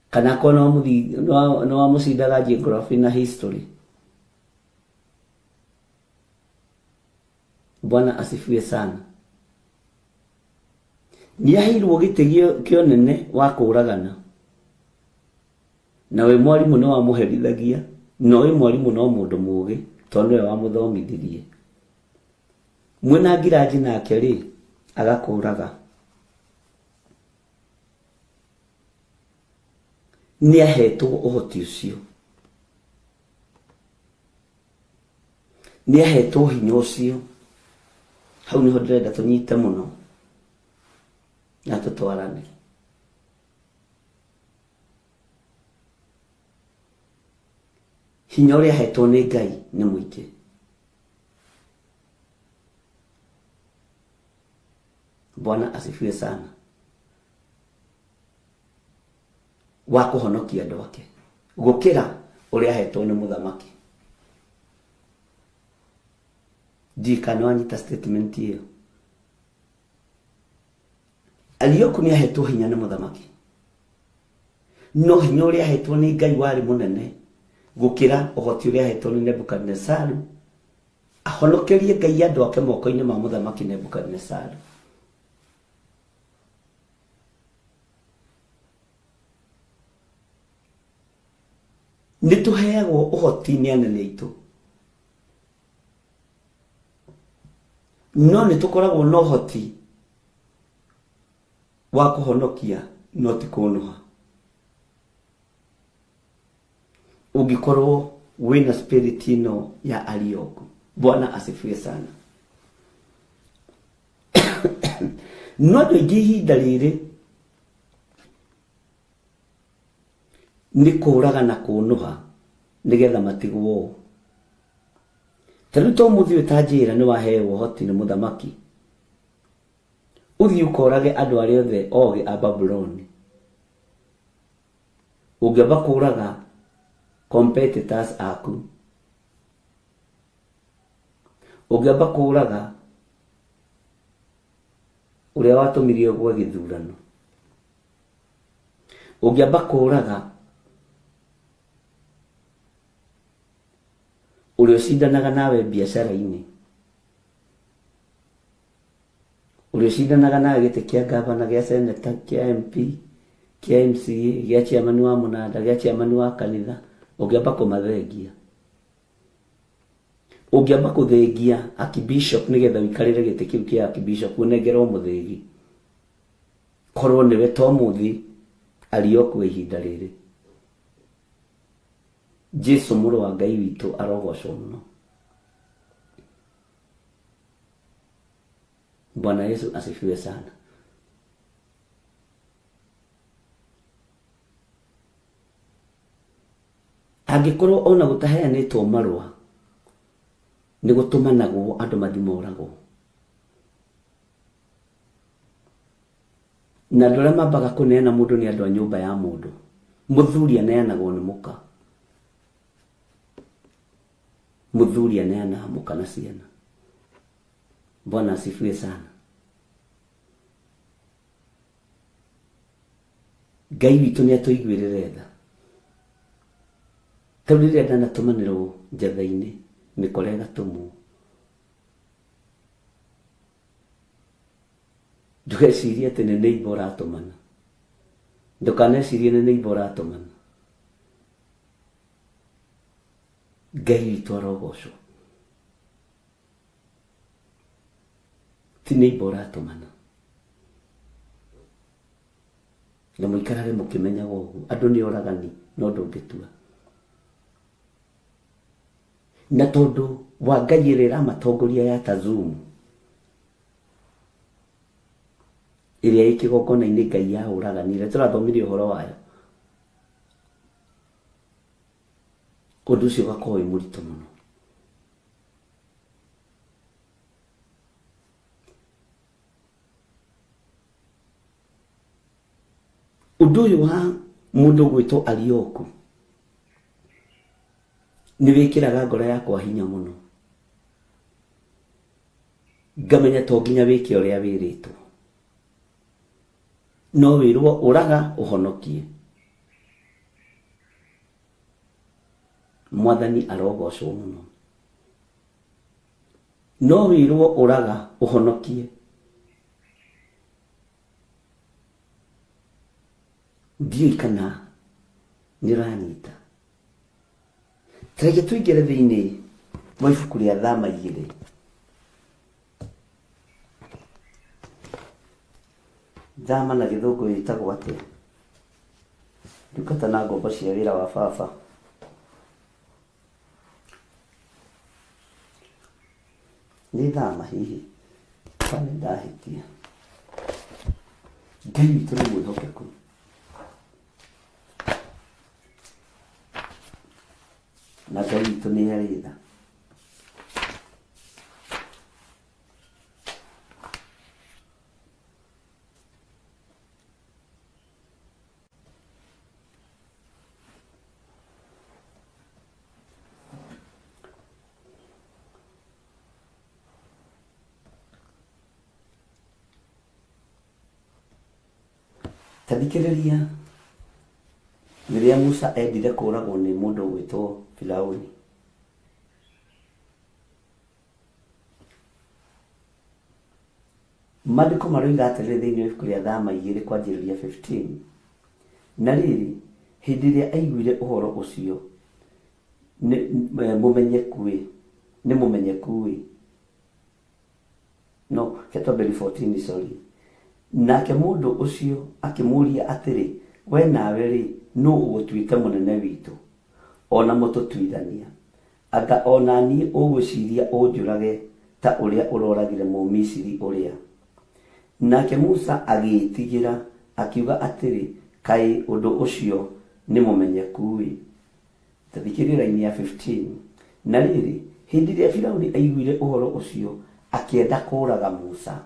Kana akorwo no amũcindaga geography na history. Bwana asifiwe sana. Nĩaheirwo gĩtĩ kĩa ũnene wa kũũragana. Na we mwarimũ nĩ wamũherithagia, na ũyũ mwarimũ no mũndũ mũũgĩ, tondũ nĩwe wamũthomithirie. Mwĩna ngiranji nake rĩ, agakũũraga. Nĩahetwo ũhoti ũcio. Nĩahetwo hinya ũcio. Hau nĩho ndĩrenda tũnyite mũno na tũtwarane. Hinya ũrĩa ahetwo nĩ Ngai nĩ mũingĩ. Bwana asifiwe sana. Wa kũhonokia andũ ake gũkĩra ũrĩa ahetwo nĩ mũthamaki. Ndiũĩ kana nĩwanyita statement ĩyo. Arioku nĩ ahetwo hinya nĩ mũthamaki. No hinya ũrĩa ahetwo nĩ Ngai warĩ mũnene gũkĩra ũhoti ũrĩa ahetwo nĩ Nebukadinesaru ahonokerie Ngai andũ ake moko-inĩ ma mũthamaki Nebukadinesaru. Nĩ tũheagwo ũhoti nĩ anene aitũ, no nĩ tũkoragwo na ũhoti wa kũhonokia no ti kũnũha. Ũngĩkorwo wĩna spirit ĩno ya Arioku. Bwana asifiwe sana. No andũ aingĩ ihinda rĩrĩ nĩ kũraga na kũnũha nĩgetha matigwo ũũ. Ta rĩu to mũthiĩ ũyũ ta njĩra nĩ waheo ũhoti nĩ mũthamaki ũthiĩ ũkorage andũ arĩa othe ogĩ a Babuloni. Ũngĩamba kũraga competitors aku. Ũngĩamba kũraga ũrĩa watũmire ũgwe gĩthurano. Ũngĩamba kũraga ũrĩa ũcindanaga nawe biacara-inĩ, ũrĩa ũcindanaga nawe gĩtĩ kĩa gavana, gĩa seneta, kĩa MP, kĩa MCA, gĩa chairman wa mũnanda, gĩa chairman wa kanitha, ũngĩamba kũmathengia. Ũngĩamba kũthengia archbishop nĩgetha ũikarĩre gĩtĩ kĩu kĩa archbishop ũnengerwo mũthĩgi, korwo nĩwe to mũthĩ ariokwo ihinda rĩrĩ. Jesu mũrũ wa Ngai witũ arogocwo mũno. Bwana Yesu asifiwe sana. Angĩkorwo ona gũtaheanĩtwo marũa nĩ gũtũmanagwo andũ mathiĩ moragwo. Na andũ arĩa mambaga kũneana mũndũ nĩ andũ a nyũmba ya mũndũ. Mũthuri aneanagwo nĩ mũka. Mũthuri aneanaga mũka na ciana. Bwana asifiwe sana. Ngai witũ nĩ atũiguĩrĩre tha. Tondũ rĩrĩa ndanatũmanĩrwo njatha-inĩ mĩkora ĩgatũmwo, ndũgecirie atĩ nĩ neighbor ũratũmana. Ndũkanecirie nĩ neighbor ũratũmana. Ngai witũ arogocwo. Ti neighbor ũratũmana. Na mũikarage mũkĩmenyaga ũguo. Andũ nĩ oragani no ndũngĩtua. Na tondũ wa Ngai ĩrĩa ĩramatongoria ya Tazumu, ĩrĩa ĩ kĩgongona-inĩ Ngai ya ũragani, ĩrĩa tũrathomire ũhoro wayo, ũndũ ũcio ũgakorwo wĩ mũritũ mũno. Ũndũ ũyũ wa mũndũ gwĩtwo Arioku nĩ wĩkĩraga ngoro yakwa hinya mũno, ngamenya to nginya wĩke ũrĩa wĩrĩtwo, no wĩrwo ũraga ũhonokie. Mwathani arogocwo mũno. No wĩrwo ũraga ũhonokie. Ndiũĩ kana nĩ ũranyita. Tareke tũingĩre thĩinĩ wa ibuku rĩa Thama igĩrĩ. Thama na gĩthũngũ ĩtagwo atĩa? Ndungata na ngombo cia wĩra wa baba. Nĩ thama hihi kana nĩ ndahĩtia? Ngai witũ nĩ mwĩhokeku. Na Ngai witũ nĩ arĩ tha. Ta thikĩrĩria rĩrĩa Musa endire kũragwo nĩ mũndũ ũgwĩtwo Firauni. Maandĩko maroiga atĩrĩrĩ thĩinĩ wa ibuku rĩa Thama igĩrĩ kwanjĩrĩria 15, Na rĩrĩ, hĩndĩ ĩrĩa aiguire ũhoro ũcio, nĩ mũmenyeku-ĩ, nĩ mũmenyeku-ĩ, no, reke twambĩrĩrie 14, sorry. Nake mũndũ ũcio akĩmũũria atĩrĩ, Wee nawe-rĩ, nũũ ũgũtuĩte mũnene witũ, o na mũtũtuithania? Anga o na niĩ ũgwĩciria ũnjũrage ta ũrĩa ũroragire Mũmisiri ũrĩa? Nake Musa agĩĩtigĩra, akiuga atĩrĩ, Kaĩ ũndũ ũcio nĩ mũmenyeku-ĩ! Ta thikĩrĩria raini ya 15. Na rĩrĩ, hĩndĩ ĩrĩa Firauni aiguire ũhoro ũcio, akĩenda kũũraga Musa.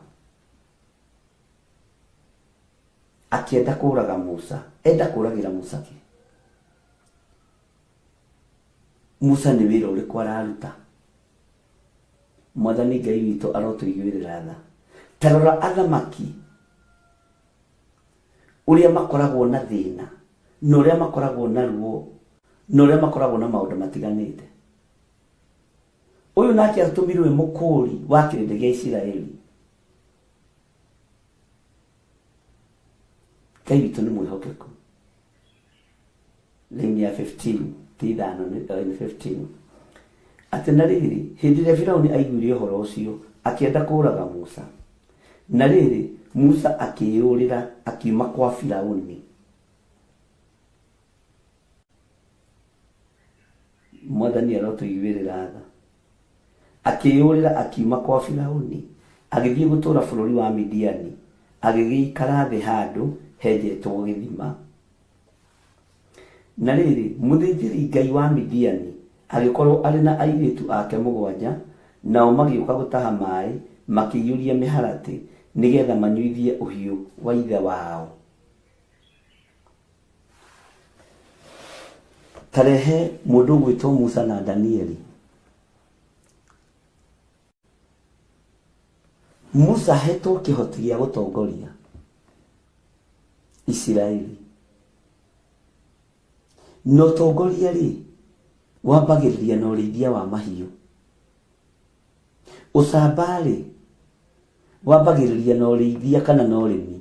Akĩenda kũũraga Musa. Enda kũũragĩra Musa kĩ? Musa nĩ wĩra ũrĩkũ araruta? Mwathani Ngai witũ arotũiguĩrĩra tha. Ta rora athamaki ũrĩa makoragwo na thĩna na ũrĩa makoragwo na ruo na ũrĩa makoragwo na maũndũ matiganĩte. Ũyũ nake atũmirwo e mũkũũri wa kĩrĩndĩ gĩa Isiraeli. Ngai witũ nĩ mwĩhokeku. Line ya 15 ti ithano nĩ line 15 atĩ na rĩrĩ hĩndĩ ĩrĩa Firauni aiguire ũhoro ũcio akĩenda kũũraga Musa. Na rĩrĩ Musa akĩĩyũrĩra akiuma kwa Firauni. Mwathani arotũiguĩrĩra tha. Akĩĩyũrĩra akiuma kwa Firauni, agĩthiĩ gũtũũra bũrũri wa Midiani, agĩgĩikara thĩ handũ henjetwo gĩthima. Na rĩrĩ, mũthĩnjĩri-ngai wa Midiani agĩkorũo arĩ na airĩtu ake mũgwanja, nao magĩũka gũtaha maĩ, makĩiyũria mĩharatĩ, nĩ getha manyuithie ũhiũ wa ithe wao. Ta rehe mũndũ ũgwĩtwo Musa na Danieli. Musa ahetwo kĩhoti gĩa gũtongoria Isiraeli. Na ũtongoria rĩ, wambagĩrĩria na ũrĩithia wa mahiũ. Ũcamba rĩ, wambagĩrĩria na ũrĩithia kana na ũrĩmi.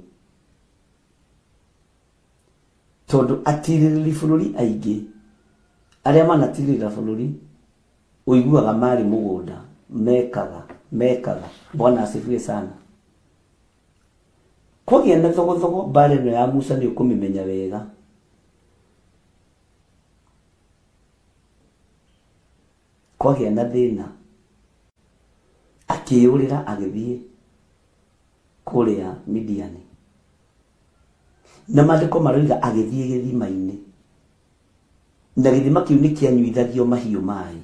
Tondũ atirĩrĩri bũrũri aingĩ arĩa manatirĩrĩra bũrũri ũiguaga marĩ mũgũnda mekaga mekaga. Bwana asifiwe sana. Kwagĩa na thogothogo mbara ĩno ya Musa nĩ ũkũmĩmenya wega. Kwagĩa na thĩna akĩyũrĩra agĩthiĩ kũrĩa Midiani. Na maandĩko maroiga agĩthiĩ gĩthima-inĩ. Na gĩthima kĩu nĩ kĩanyuithagio mahiũ maĩ.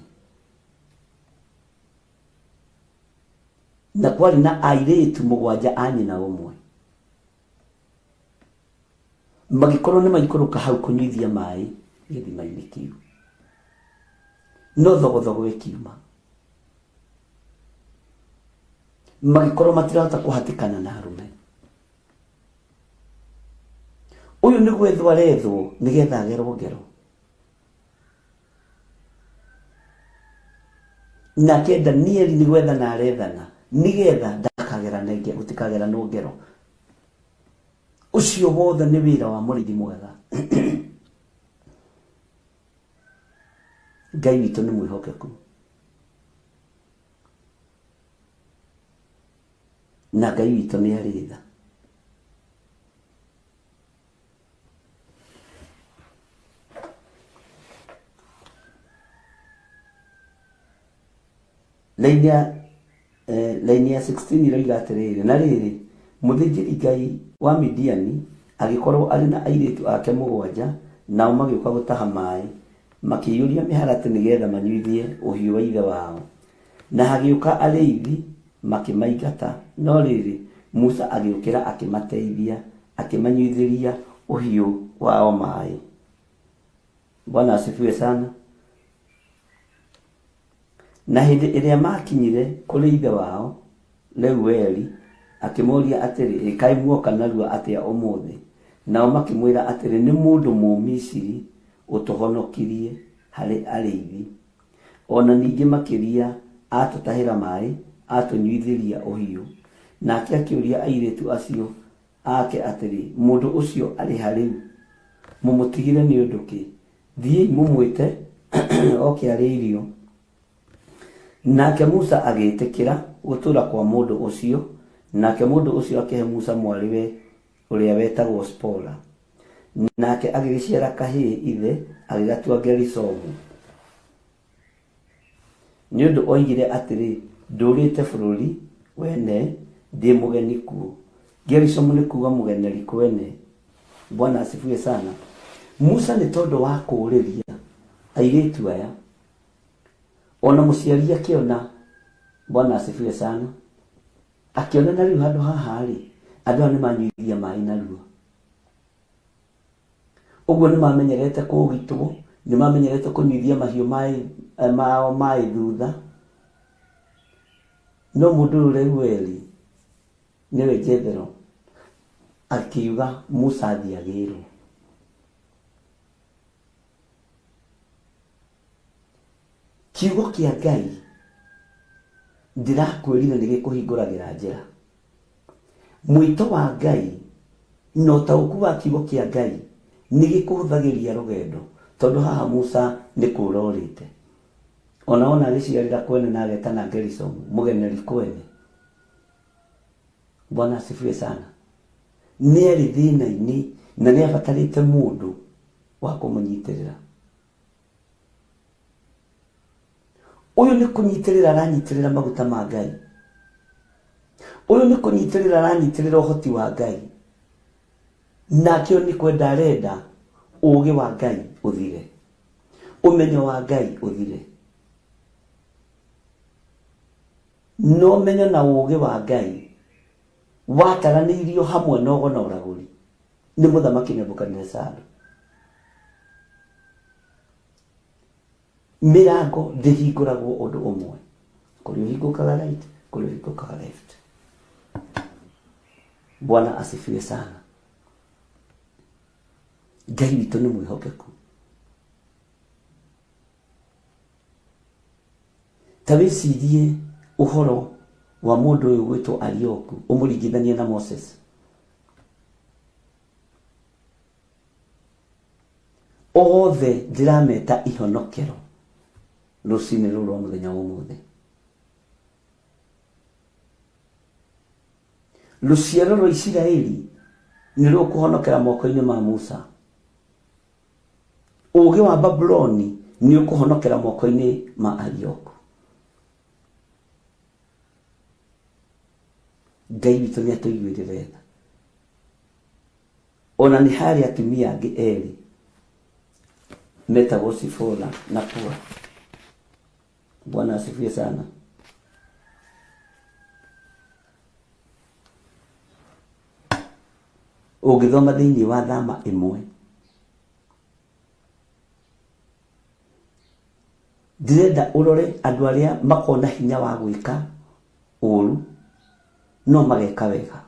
Na kwarĩ na airĩtu mũgwanja a nyina ũmwe. Magĩkorwo nĩ maikũrũka hau kũnyuithia maĩ gĩthima-inĩ kĩu. No thogothogo ĩkiuma. Magĩkorwo matirahota kũhatĩkana na arũme. Ũyũ nĩ gwethwo arethwo nĩgetha agerwo ngero. Nake Danieli nĩ gwethana arethana nĩgetha ndakagerane ngero, gũtikageranwo ngero. Ũcio wothe nĩ wĩra wa mũrĩithi mwega. Ngai witũ nĩ mwĩhokeku. Na Ngai witũ nĩ arĩ tha. Laini ya laini ya 16 iroiga atĩrĩrĩ, na rĩrĩ, mũthĩnjĩri Ngai wa Midiani agĩkorwo arĩ na airĩtu ake mũgwanja, nao magĩũka gũtaha maĩ, makĩiyũria mĩharatĩ nĩgetha manyuithie ũhiũ wa ithe wao. Na hagĩũka arĩithi makĩmaingata, no rĩrĩ, Musa agĩũkĩra akĩmateithia, akĩmanyuithĩria ũhiũ wao maĩ. Bwana asifiwe sana. Na hĩndĩ ĩrĩa maakinyire kũrĩ ithe wao, Reueli, akĩmoria atĩrĩ, Ĩ kaĩ muoka narua atĩa ũmũthĩ? Nao makĩmwĩra atĩrĩ, Nĩ mũndũ Mũmisiri ũtũhonokirie harĩ arĩithi. O na ningĩ makĩria atũtahĩra maĩ, atũnyuithĩria ũhiũ. Nake akĩũria airĩtu acio ake atĩrĩ, Mũndũ ũcio arĩ ha rĩu? Mũmũtigire nĩ ũndũ kĩ? Thiĩi mũmwĩte oke arĩe irio. Nake Musa agĩĩtĩkĩra gũtũũra kwa mũndũ ũcio, nake mũndũ ũcio akĩhe Musa mwarĩwe ũrĩa wetagwo Sipora. Nake agĩgĩciara kahĩĩ ithe, agĩgatua Gerishomu. Nĩ ũndũ oigire atĩrĩ, Ndũũrĩte bũrũri wene, ndĩ mũgeni kuo. Gerishomu nĩ kuuga mũgeneri kwene. Bwana asifiwe sana. Musa nĩ tondũ wa kũũrĩria airĩtu aya, ona mũciari akĩona, Bwana asifiwe sana, akĩona na rĩu handũ haha rĩ, andũ aya nĩ manyuithia maĩ narua. Ũguo nĩ mamenyerete kũũgitwo, Nĩ mamenyerete kũnyuithia mahiũ maĩ, eh, mao maĩ thutha. No mũndũ ũyũ Reueli nĩwe Jethero akiuga Musa athiĩ agĩrwo. Kiugo kĩa Ngai ndĩrakwĩrire nĩ gĩkũhingũragĩra njĩra. Mwĩto wa Ngai na ũtaũku wa kiugo kĩa Ngai nĩ gĩkũhũthagĩria rũgendo tondũ haha Musa nĩ kũũra orĩte. Ona wona agĩciarĩra kwene na agetana Gerishomu, mũgeneri kwene. Bwana asifiwe sana. Nĩ arĩ thĩna-inĩ na nĩ abatarĩte mũndũ wa kũmũnyitĩrĩra. Ũyũ nĩ kũnyitĩrĩra aranyitĩrĩra maguta ma Ngai. Ũyũ nĩ kũnyitĩrĩra aranyitĩrĩra ũhoti wa Ngai. Nake ũyũ nĩ kwenda arenda ũũgĩ wa Ngai ũthire. Ũmenyo wa Ngai ũthire. Na ũmenyo na ũũgĩ wa Ngai wataranĩirio hamwe na ũgo na ũragũri nĩ mũthamaki Nebukadinezaru. Mĩrango ndĩhingũragwo ũndũ ũmwe, kũrĩ ũhingũkaga right, kũrĩ ũhingũkaga left. Bwana asifiwe sana. Ngai witũ nĩ mwĩhokeku. Ta wĩcirie ũhoro wa mũndũ ũyũ gwĩtwo Arioku, ũmũringithanie na Moses. Othe ndĩrameta ihonokero rũcinĩ rũrũ rwa mũthenya wa ũmũthĩ. Rũciaro rwa Isiraeli nĩ rũkũhonokera moko-inĩ ma Musa. Ũũgĩ wa Babuloni nĩ ũkũhonokera moko-inĩ ma Arioku. Ngai witũ nĩ atũiguĩrĩre tha. Ona nĩ harĩ atumia angĩ erĩ metagwo Sifora na Pua. Bwana asifiwe sana. Ũngĩthoma thĩinĩ wa thama ĩmwe ndĩrenda ũrore andũ arĩa makoragwo na hinya wa gwĩka ũru no mageka wega.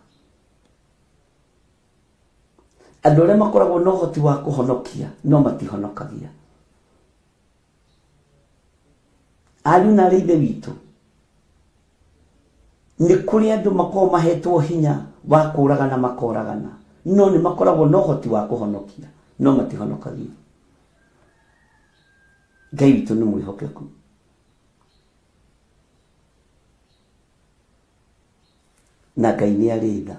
Andũ arĩa makoragwo na ũhoti wa kũhonokia no matihonokagia. Ariũ na arĩ ithe witũ, nĩ kũrĩ andũ makoragwo mahetwo hinya wa kũragana makoragana, no nĩ makoragwo na ũhoti wa kũhonokia, no matihonokagia. Ngai witũ nĩ mwĩhokeku. Na Ngai nĩ arĩ tha.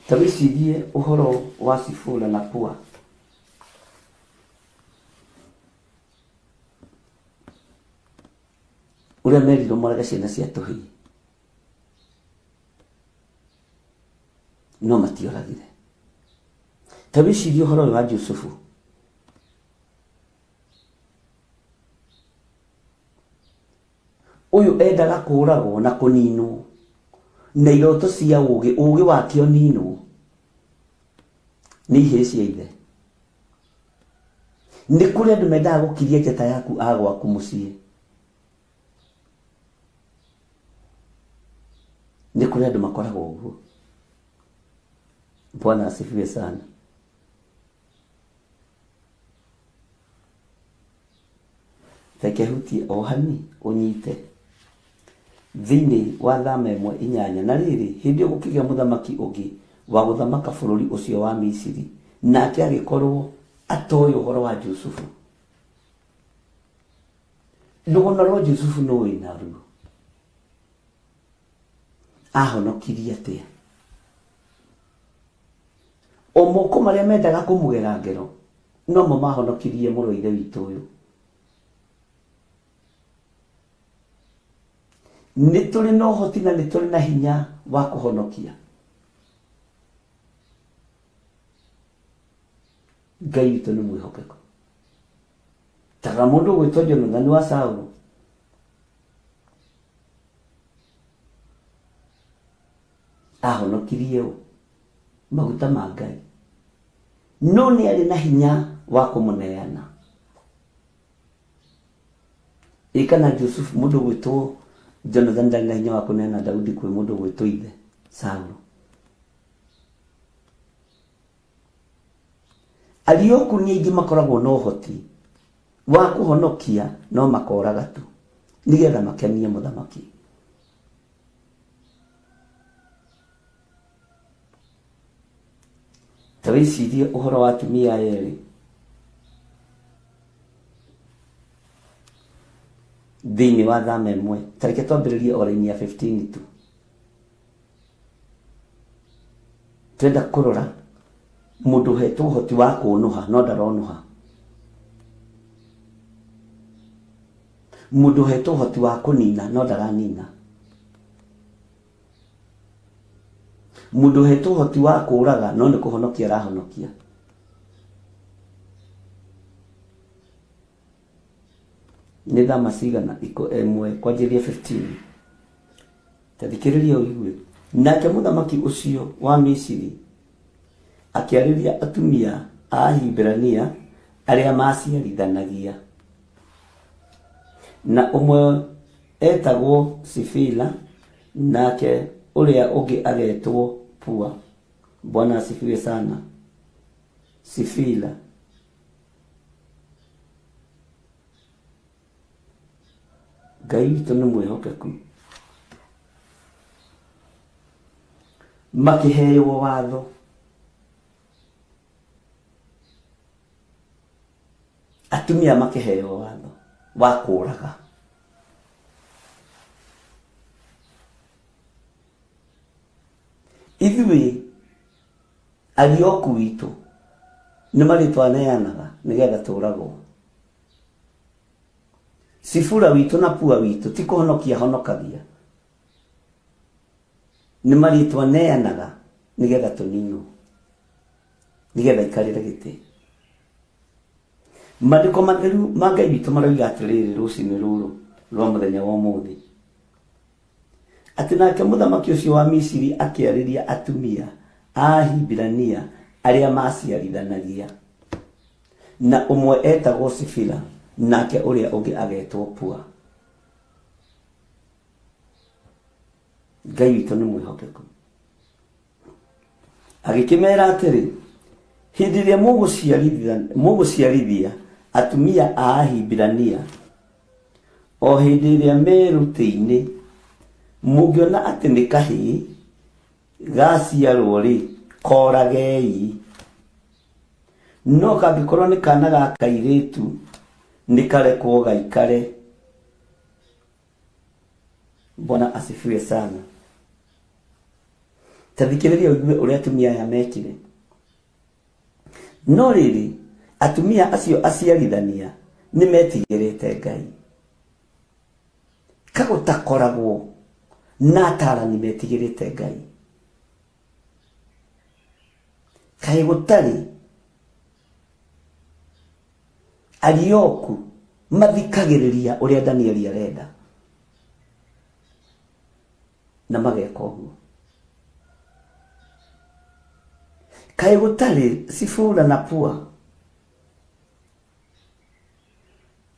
Ta wĩcirie ũhoro wa Sifora na Pua. Ũrĩa merirwo morage ciana cia tũhĩĩ no matioragire. Ta wĩcirie ũhoro ũyũ wa Jusufu. Ũyũ endaga kũragwo na kũninwo na iroto cia ũgĩ, ũgĩ wake ũninwo nĩ ihĩĩ cia ithe. Nĩ kũrĩ andũ mendaga gũkiria njata yaku a gwaku mũciĩ. Nĩ kũrĩ andũ makoragwo ũguo. Bwana asifiwe sana. Reke hutie o hani ũnyite. Thĩinĩ wa thama ĩmwe inyanya. Na rĩrĩ, hĩndĩ ĩyo gũkĩgĩa mũthamaki ũngĩ wa gũthamaka bũrũri ũcio wa Misiri, nake agĩkorwo atoĩ ũhoro wa Jusufu. Rũgano rwa Jusufu nũ wĩ naruo? Ahonokirie atĩa? O moko marĩa mendaga kũmũgera ngero nomo mahonokirie mũrũ wa ithe witũ ũyũ. Nĩ tũrĩ na ũhoti na nĩ tũrĩ na hinya wa kũhonokia. Ngai witũ nĩ mwĩhokeku. Tarora mũndũ ũgwĩtwo Jonathani wa Saũlũ. Ahonokirie ũ? Maguta ma Ngai. No nĩ arĩ na hinya wa kũmũneana. Ĩ kana Jusufu, mũndũ ũgwĩtwo Jonathan ndarĩ na hinya wa kũneana Daudi kwĩ mũndũ ũgwĩtwo ithe Saulu. Arioku nĩ aingĩ makoragwo na ũhoti wa kũhonokia no makoraga tu nĩgetha makenie mũthamaki. Ta wĩcirie ũhoro wa atumia aya erĩ. Thĩinĩ wa thama ĩmwe. Ta reke twambĩrĩrie o raini ya 15 tu. Twenda kũrora mũndũ ũhetwo ũhoti wa kũnũha no ndaronũha. Mũndũ ũhetwo ũhoti wa kũnina no ndaranina. Mũndũ ũhetwo ũhoti wa kũraga no nĩ kũhonokia arahonokia. Nĩ thama cigana? Ĩmwe kwanjĩrĩria 15. Ta thikĩrĩria ũigue. Nake mũthamaki ũcio wa Misiri akĩarĩria atumia a Ahibirania arĩa maaciarithanagia. Na ũmwe etagwo Sifila, nake ũrĩa ũngĩ agetwo Pua. Bwana asifiwe sana. Sifila. Ngai witũ nĩ mwĩhokeku. Makĩheo watho. Atumia makĩheo watho wa kũraga. Ithuĩ arioku witũ nĩ marĩtwa aneanaga nĩgetha tũragwo. Sifura witũ na Pua witũ ti kũhonokia honokagia. Nĩ marĩtwa neanaga nĩgetha tũninwo. Nĩgetha ikarĩre gĩtĩ. Maandĩko matheru ma Ngai witũ maroiga atĩrĩrĩ rũcinĩ rũrũ rwa mũthenya wa ũmũthĩ. Atĩ nake mũthamaki ũcio wa Misiri akĩarĩria atumia a Ahibirania arĩa maaciarithanagia. Na ũmwe etagwo Sifira, nake ũrĩa ũngĩ agetwo Pua. Ngai witũ nĩ mwĩhokeku. Agĩkĩmera atĩrĩ, hĩndĩ ĩrĩa mũgũciarithia atumia a Ahibirania, o hĩndĩ ĩrĩa me rũtĩ-inĩ, mũngĩona atĩ nĩ kahĩĩ gaciarwo-rĩ, koragei. No kangĩkorwo nĩ kaana ga kairĩtu, nĩ karekwo gaikare. Bwana asifiwe sana. Ta thikĩrĩria ũigue ũrĩa atumia aya mekire. No rĩrĩ, atumia acio aciarithania nĩ metigĩrĩte Ngai. Kagũtakoragwo na atarani metigĩrĩte Ngai. Kaĩ gũtarĩ arioku mathikagĩrĩria ũrĩa Danieli arenda na mageka ũguo. Kaĩ gũtarĩ Sifura na Pua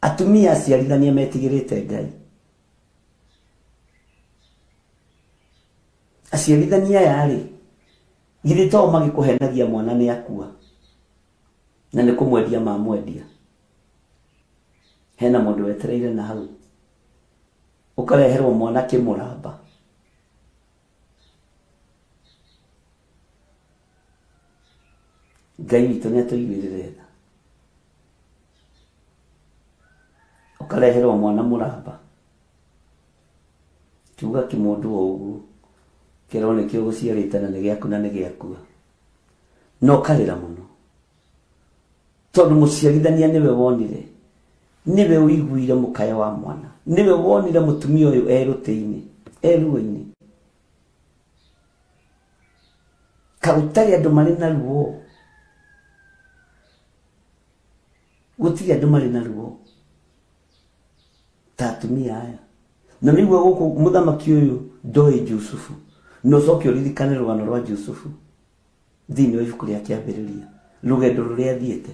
atumia aciarithania metigĩrĩte Ngai. Aciarithania aya-rĩ, githĩ to o magĩkũhenagia mwana nĩ akua na nĩ kũmwendia mamwendia? Hena mũndũ wetereire na hau ũkareherwo mwana kĩmũramba. Ngai witũ nĩ atũiguĩrĩre tha. Ũkareherwo mwana mũramba. Kiuga kĩmũndũ o ũguo, kĩrwo nĩkĩo ũgũciarĩte na nĩ gĩaku na nĩ gĩakua. Na ũkarĩra mũno. Tondũ mũciarithania nĩwe wonire, nĩwe ũiguire mũkayo wa mwana, nĩwe wonire mũtumia ũyũ e rũtĩ-inĩ, e ruo-inĩ. Ka gũtarĩ andũ marĩ na ruo? Gũtirĩ andũ marĩ na ruo ta atumia aya. Na nĩguo gũkũ mũthamaki ũyũ ndoĩ Jusufu. Na ũcoke ũririkane rũgano rwa Jusufu thĩinĩ wa ibuku rĩa Kĩambĩrĩria, rũgendo rũrĩa athiĩte.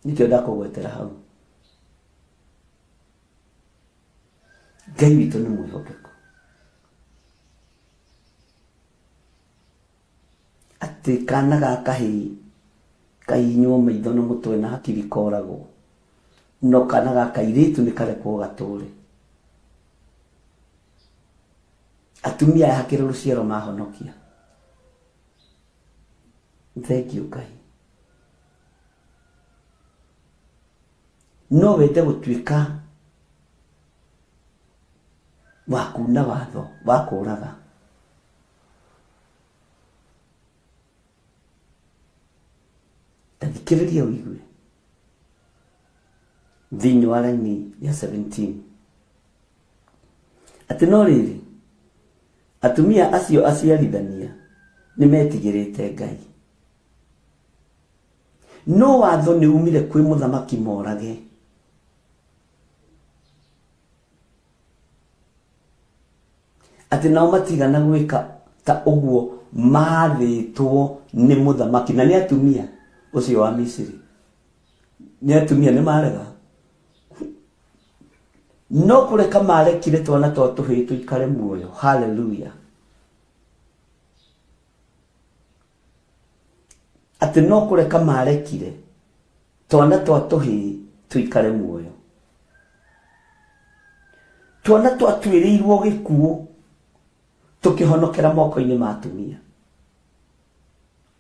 Nĩkĩo ndakũgwetera hau. Ngai witũ nĩ mwĩhokeku. Atĩ kana ga kahĩĩ kahihinywo maitho na mũtwe na hakiri koragwo, no kana ga kairĩtu nĩ karekwo gatũre. Atumia aya hakĩrĩ rũciaro mahonokia. Thengiũ Ngai. No wende gũtuĩka wa kuna watho wa kũraga. Ta thikĩrĩria ũigue thĩinĩ wa raini ya 17 atĩ no rĩrĩ atumia acio aciarithania nĩ metigĩrĩte Ngai no watho nĩ umire kwĩ mũthamaki morage Atĩ nao matiigana gwĩka ta ũguo maathĩtwo nĩ mũthamaki, na nĩ atumia ũcio wa Misiri, nĩ atumia nĩ marega, no kũreka marekire twana twa tũhĩĩ tũikare muoyo. Haleluya! Atĩ no kũreka marekire twana twa tũhĩĩ tũikare muoyo. Twana twatuĩrĩirwo gĩkuũ tũkĩhonokera moko-inĩ ma atumia.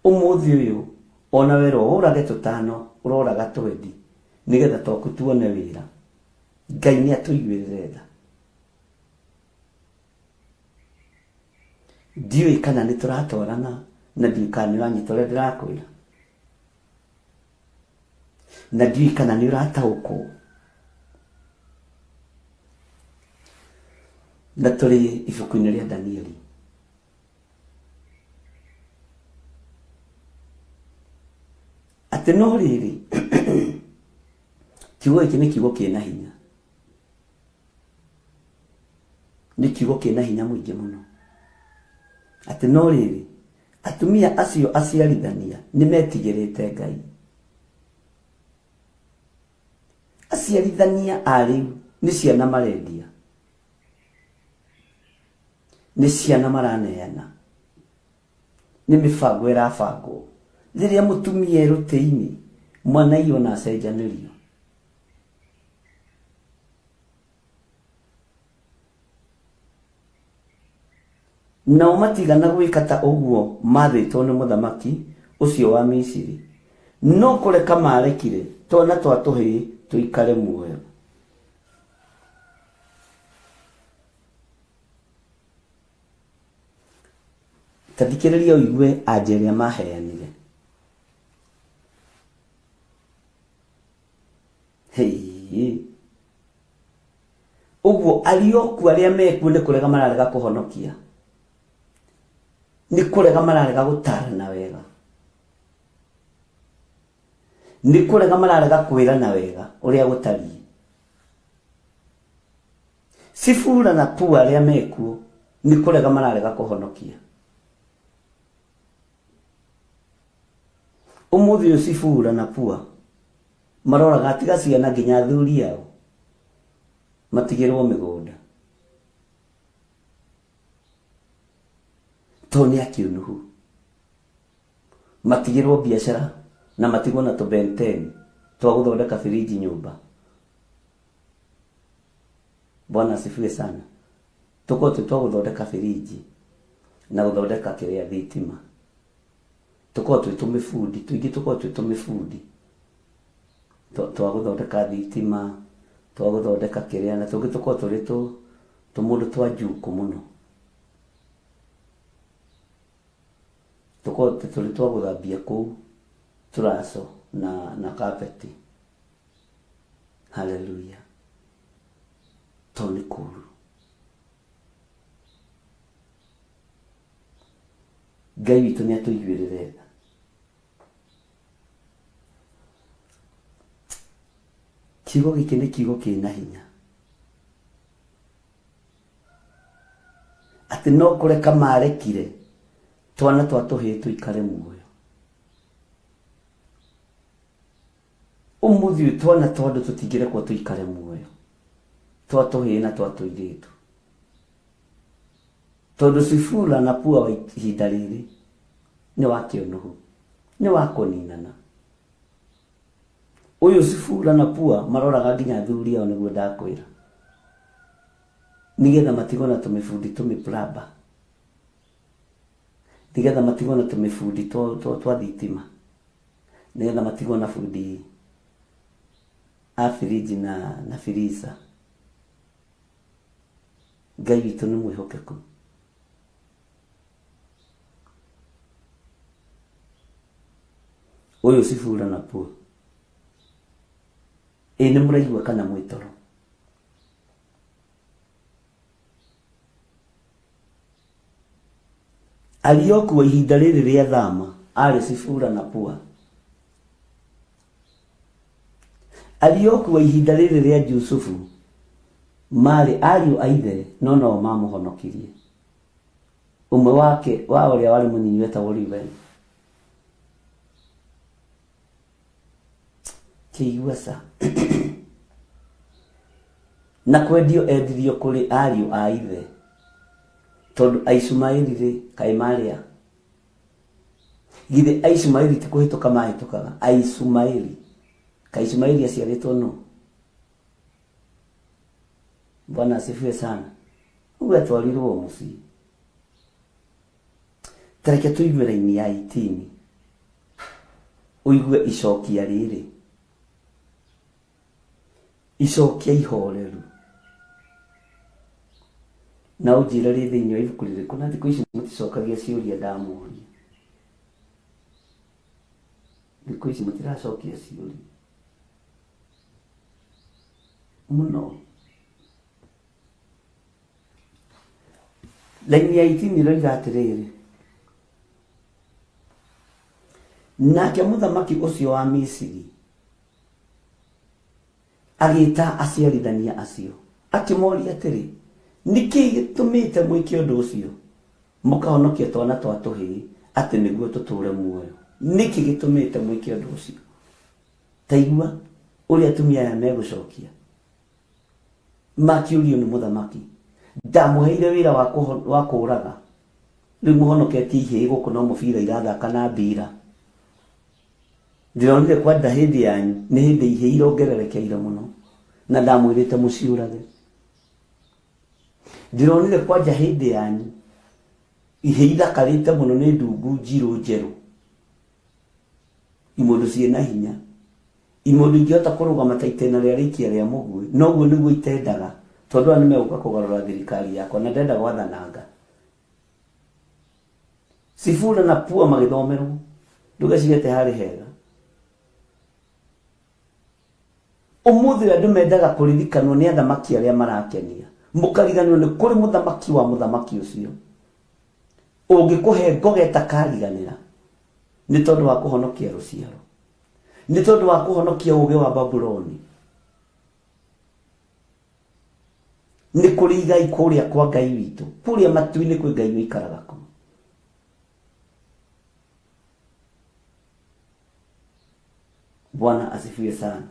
Ũmũthĩ ũyũ ona werwo ũrage tũtano ũroraga twendi nĩgetha twaku tuone wĩra. Ngai nĩ atũiguĩrĩre tha. Ndiũĩ kana nĩ tũratwarana na ndiũĩ kana nĩ ũranyita ũrĩa ndĩrakwĩra. Na ndiũĩ kana nĩ ũrataũkwo. Na tũrĩ ibuku-inĩ rĩa Danieli. Atĩ no rĩrĩ, kiugo gĩkĩ nĩ kiugo kĩna hinya. Nĩ kiugo kĩna hinya mũingĩ mũno. Atĩ no rĩrĩ, atumia acio aciarithania nĩ metigĩrĩte Ngai. Aciarithania a rĩu nĩ ciana marendia. Nĩ ciana maraneana. Nĩ mĩbango ĩrabangwo. Rĩrĩa mũtumia e rũtĩ-inĩ, mwana aiywo na acenjanĩrio. Nao matigana gwĩka ta ũguo maathĩtwo nĩ mũthamaki ũcio wa Misiri, no kũreka maarekire twana twa tũhĩĩ tũikare muoyo. Ta thikĩrĩria ũigue anja ĩrĩa maaheanire. Hĩĩ. Ũguo arioku arĩa mekuo nĩ kũrega mararega kũhonokia. Nĩ kũrega mararega gũtarana wega. Nĩ kũrega mararega kwĩrana wega ũrĩa gũtariĩ. Sifura na Pua arĩa mekuo nĩ kũrega mararega kũhonokia. Ũmũthĩ ũyũ Sifura na Pua maroraga tiga ciana nginya athuri ao matigĩrwo mĩgũnda tondũ nĩ akĩũnũhu matigĩrwo biacara na matigwo na tũbenteni twa gũthondeka birinji nyũmba. Bwana asifiwe sana. Tũkorwo twĩ twa gũthondeka birinji na gũthondeka kĩrĩa thitima. Tũkorwo twĩ tũmĩbundi, tũingĩ tũkorwo twĩ tũmĩbundi twa gũthondeka thitima, twa gũthondeka kĩrĩa, na tũngĩ tũkorwo tũrĩ tũmũndũ twa njukũ mũno. Tũkorwo tũrĩ twa gũthambia kũu tũraco na carpet. Haleluya. Tondũ nĩ kũũru. Ngai witũ nĩ atũiguĩrĩre tha. Kiugo gĩkĩ nĩ kiugo kĩna hinya. Atĩ no kũreka marekire twana twa tũhĩĩ tũikare muoyo. Ũmũthĩ ũyũ twana twa andũ tũtingĩrekwo tũikare muoyo, twa tũhĩĩ na twa tũirĩtu. Tondũ Sifura na Pua wa ihinda rĩrĩ nĩ wa kĩũnũhu, nĩ wa kũninana. Ũyũ Sifura na Pua maroraga nginya athuri ao nĩguo ndakwĩra. Nĩgetha matigwo na tũmĩbundi tũmĩplamba. Nĩgetha matigwo na tũmĩbundi twa thitima. Nĩgetha matigwo na bundi a firiji na, na firiza. Ngai witũ nĩ mwĩhokeku. Ũyũ Sifura na Pua. Ĩ nĩ mũraigua kana mwĩ toro? Arioku wa ihinda rĩrĩ rĩa thama arĩ Sifura na Pua. Arioku wa ihinda rĩrĩ rĩa Jusufu maarĩ ariũ a ithe no nao mamũhonokirie. Ũmwe wake wa ũrĩa warĩ mũnyinyi wetagwo Reuben. Kĩigua ca. Na kwendio endirio kũrĩ ariũ a ithe. Tondũ Aishumaeli-rĩ, kaĩ marĩ a? Githĩ Aishumaeli ti kũhĩtũka mahĩtũkaga? Aishumaeli. Kaĩ Ishumaeli aciarĩtwo nũ? Bwana asifiwe sana. Ũguo atwarirwo mũciĩ. Ta reke tũigue raini ya 18 ũigue icokia rĩrĩ. Icokia ihoreru. Na ũnjĩre rĩ thĩinĩ wa ibuku rĩrĩkũ na thikũ ici mũticokagia ciũria ndamũria. Thikũ ici mũtiracokia ciũria mũno. Raini ya 18 ĩroiga atĩrĩrĩ, nake mũthamaki ũcio wa Misiri agĩta aciarithania acio akĩmoria atĩrĩ, nĩ kĩĩ gĩtũmĩte mwĩke ũndũ ũcio, mũkahonokia twana twa tũhĩĩ atĩ nĩguo tũtũũre muoyo? Nĩkĩ gĩtũmĩte mwĩke ũndũ ũcio? Ta igua ũrĩa atumia aya megũcokia. Makĩũrio nĩ mũthamaki, ndamũheire wĩra wa wa kũũraga, rĩu mũhonoketie ihĩĩ gũkũ no mũbira irathaka na mbira. Ndĩronire kwanja hĩndĩ yanyu nĩ hĩndĩ ihĩĩ irongererekeire mũno na ndamwĩrĩte mũciũrage. Ndĩronire kwanja hĩndĩ yanyu ihĩĩ ithakarĩte mũno nĩ ndungu njirũ njerũ, imũndũ ciĩna hinya. Imũndũ ingĩhota kũrũgama ta itĩna rĩa rĩikia rĩa mũguĩ, na ũguo nĩguo itendaga, tondũ aya nĩmegũka kũgarũra thirikari yakwa, na ndĩrenda gwathananga. Sifura na Pua magĩthomerwo, ndũgecirie atĩ harĩ hega. Ũmũthĩ ũyũ andũ mendaga kũririkanwo nĩ athamaki arĩa marakenia, mũkariganĩrwo nĩ kũrĩ mũthamaki wa mũthamaki ũcio ũngĩkũhe ngoga ĩtakariganĩra nĩ tondũ wa kũhonokia rũciaro. Nĩ tondũ wa kũhonokia ũũgĩ wa Babuloni. Nĩ kũrĩ igai kũrĩa kwa Ngai witũ, kũrĩa matu-inĩ kwĩ Ngai ũikaraga kuo. Bwana asifiwe sana.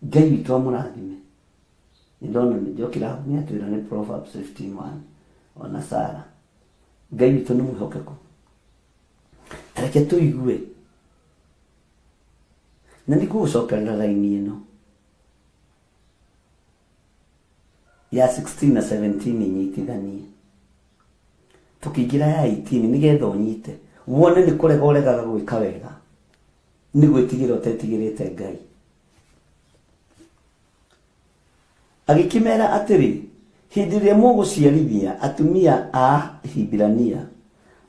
Ngai witũ amũrathime. Nĩ ndona njokire hau nĩ atwĩra nĩ Proverbs 15:1 ona Sara. Ngai witũ nĩ mwĩhokeku. Ta reke tũigue na nĩ ngũgũcokerera raini ĩno ya 16 na 17 nyitithanie tũkĩingĩra ya 18 nĩgetha ũnyite wone nĩ kũrega ũregaga gwĩka wega nĩ gwĩtigĩra ũtetigĩrĩte Ngai. Agĩkĩmera atĩrĩ, Hĩndĩ ĩrĩa mũgũciarithia atumia a Ahibirania,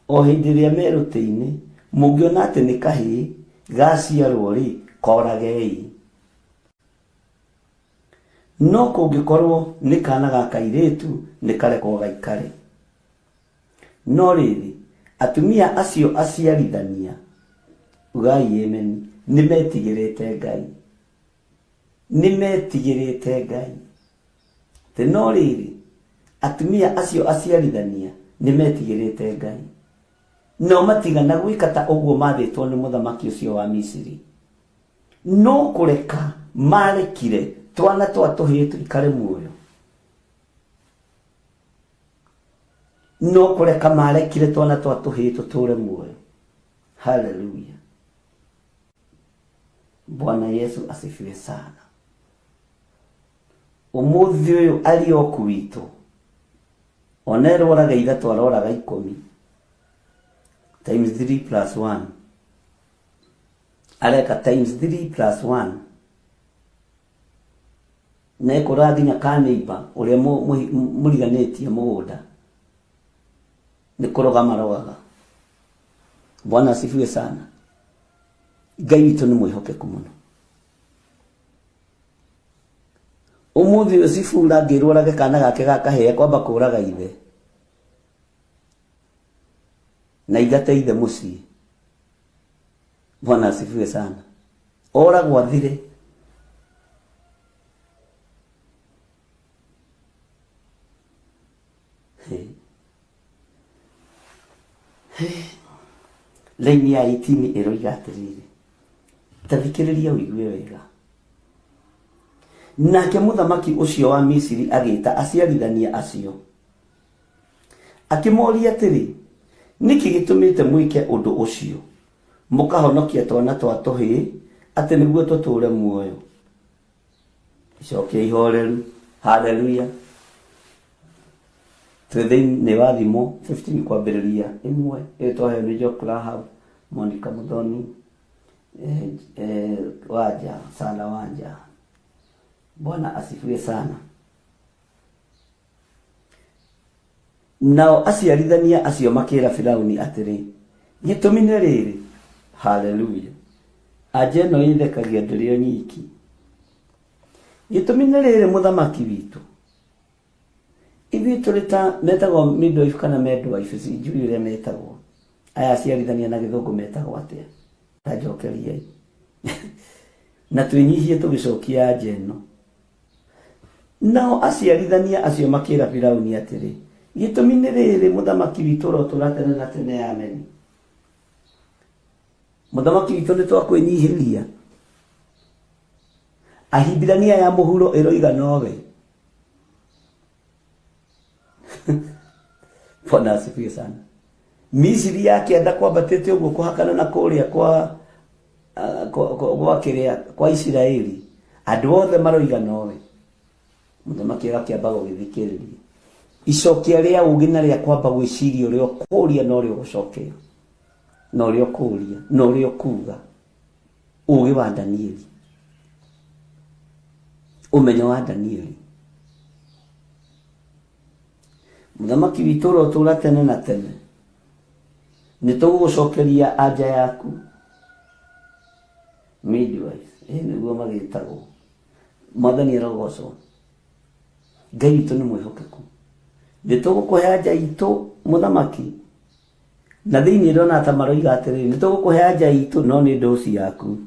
o hĩndĩ ĩrĩa me rũtĩ-inĩ, mũngĩona atĩ nĩ kahĩĩ gaaciarũo-rĩ, koragei. No kũngĩkorũo nĩ kaana ga kairĩtu, nĩkarekwo gaikare. No rĩrĩ, atumia acio aciarithania, ugai ĩmeni, nĩmetigĩrĩte Ngai. Nĩmetigĩrĩte Ngai. Atĩ no rĩrĩ, atumia acio aciarithania nĩmetigĩrĩte Ngai, nao matigana gwĩka ta ũguo maathĩtwo nĩ mũthamaki ũcio wa Misiri, no kũreka maarekire twana twa tũhĩĩ tũikare muoyo. No kũreka maarekire twana twa tũhĩĩ tũtũũre muoyo. Haleluya! Bwana Yesu asifiwe sana. Ũmũthĩ ũyũ Arioku witũ ona eroraga ithatũ aroraga ikũmi times 3 plus 1 areka times 3 plus 1 na ekũraga nginya ka neighbor ũrĩa mũriganĩtie mũgũnda nĩ kũroga marogaga. Bwana asifiwe sana. Ngai witũ nĩ mwĩhokeku mũno. Ũmũthĩ ũyũ Sifura angĩrwo orage kana gake ga kahĩĩ ekwamba kũraga ithe na aingate ithe mũciĩ. Bwana asifiwe sana. Oragwo athire. Raini ya 18 ĩroiga atĩrĩrĩ, ta thikĩrĩria ũigue wega. Nake mũthamaki ũcio wa Misiri agĩta aciarithania acio, akĩmoria atĩrĩ, nĩkĩ gĩtũmĩte mwĩke ũndũ ũcio, mũkahonokia twana twa tũhĩĩ atĩ nĩguo tũtũũre muoyo? Icokia ihoreru. Haleluya. Twĩ thĩinĩ wa thimo 15 kwambĩrĩria ĩmwe ĩyo twaheo nĩ Jock Rahab, Monica Muthoni, Wanja, Sala Wanja. Bwana asifiwe sana. Nao aciarithania acio makĩra Firauni atĩrĩ, Gĩtũmi nĩ rĩrĩ, haleluya, anja ĩno ĩthekagia ndĩrĩ o nyiki. Gĩtũmi nĩ rĩrĩ mũthamaki witũ, ithuĩ tũrĩ ta metagwo midwife kana midwife, sijui ũrĩa metagwo, aya aciarithania na gĩthũngũ metagwo atĩa, ta njokeriai na twĩnyihie tũgĩcokia anja ĩno. Nao aciarithania acio makĩra Firauni atĩrĩ, Gĩtũmi nĩ rĩrĩ, mũthamaki witũ ũrotũũra tene na tene. Ameni. Mũthamaki witũ nĩ twakwĩnyihĩria. Ahibirania ya mũhuro ĩroiga nowe. Bwana asifiwe sana. Misiri ya kĩanda kwambatĩte ũguo kũhakana na kũrĩa kwa gwa kĩrĩa kwa Isiraeli andũ othe maroiga nowe. Mũthamaki agakĩamba gũgĩthikĩrĩria icokia rĩa ũgĩ na rĩa kwamba gwĩciria ũrĩa ũkũria na ũrĩa ũgũcokia na ũrĩa ũkũria na ũrĩa ũkuga. Ũgĩ wa Danieli, ũmenyo wa Danieli. Mũthamaki witũ ũrotũũra tene na tene, nĩ tũgũgũcokeria anja yaku. Midwife, ĩ nĩguo magĩtagwo. Mwathani arogocwo. Ngai witũ nĩ mwĩhokeku. Nĩ tũgũkũhe anja itũ mũthamaki, na thĩinĩ ndona ta maroiga atĩrĩrĩ, nĩ tũgũkũhe anja itũ no nĩ ndoci yaku.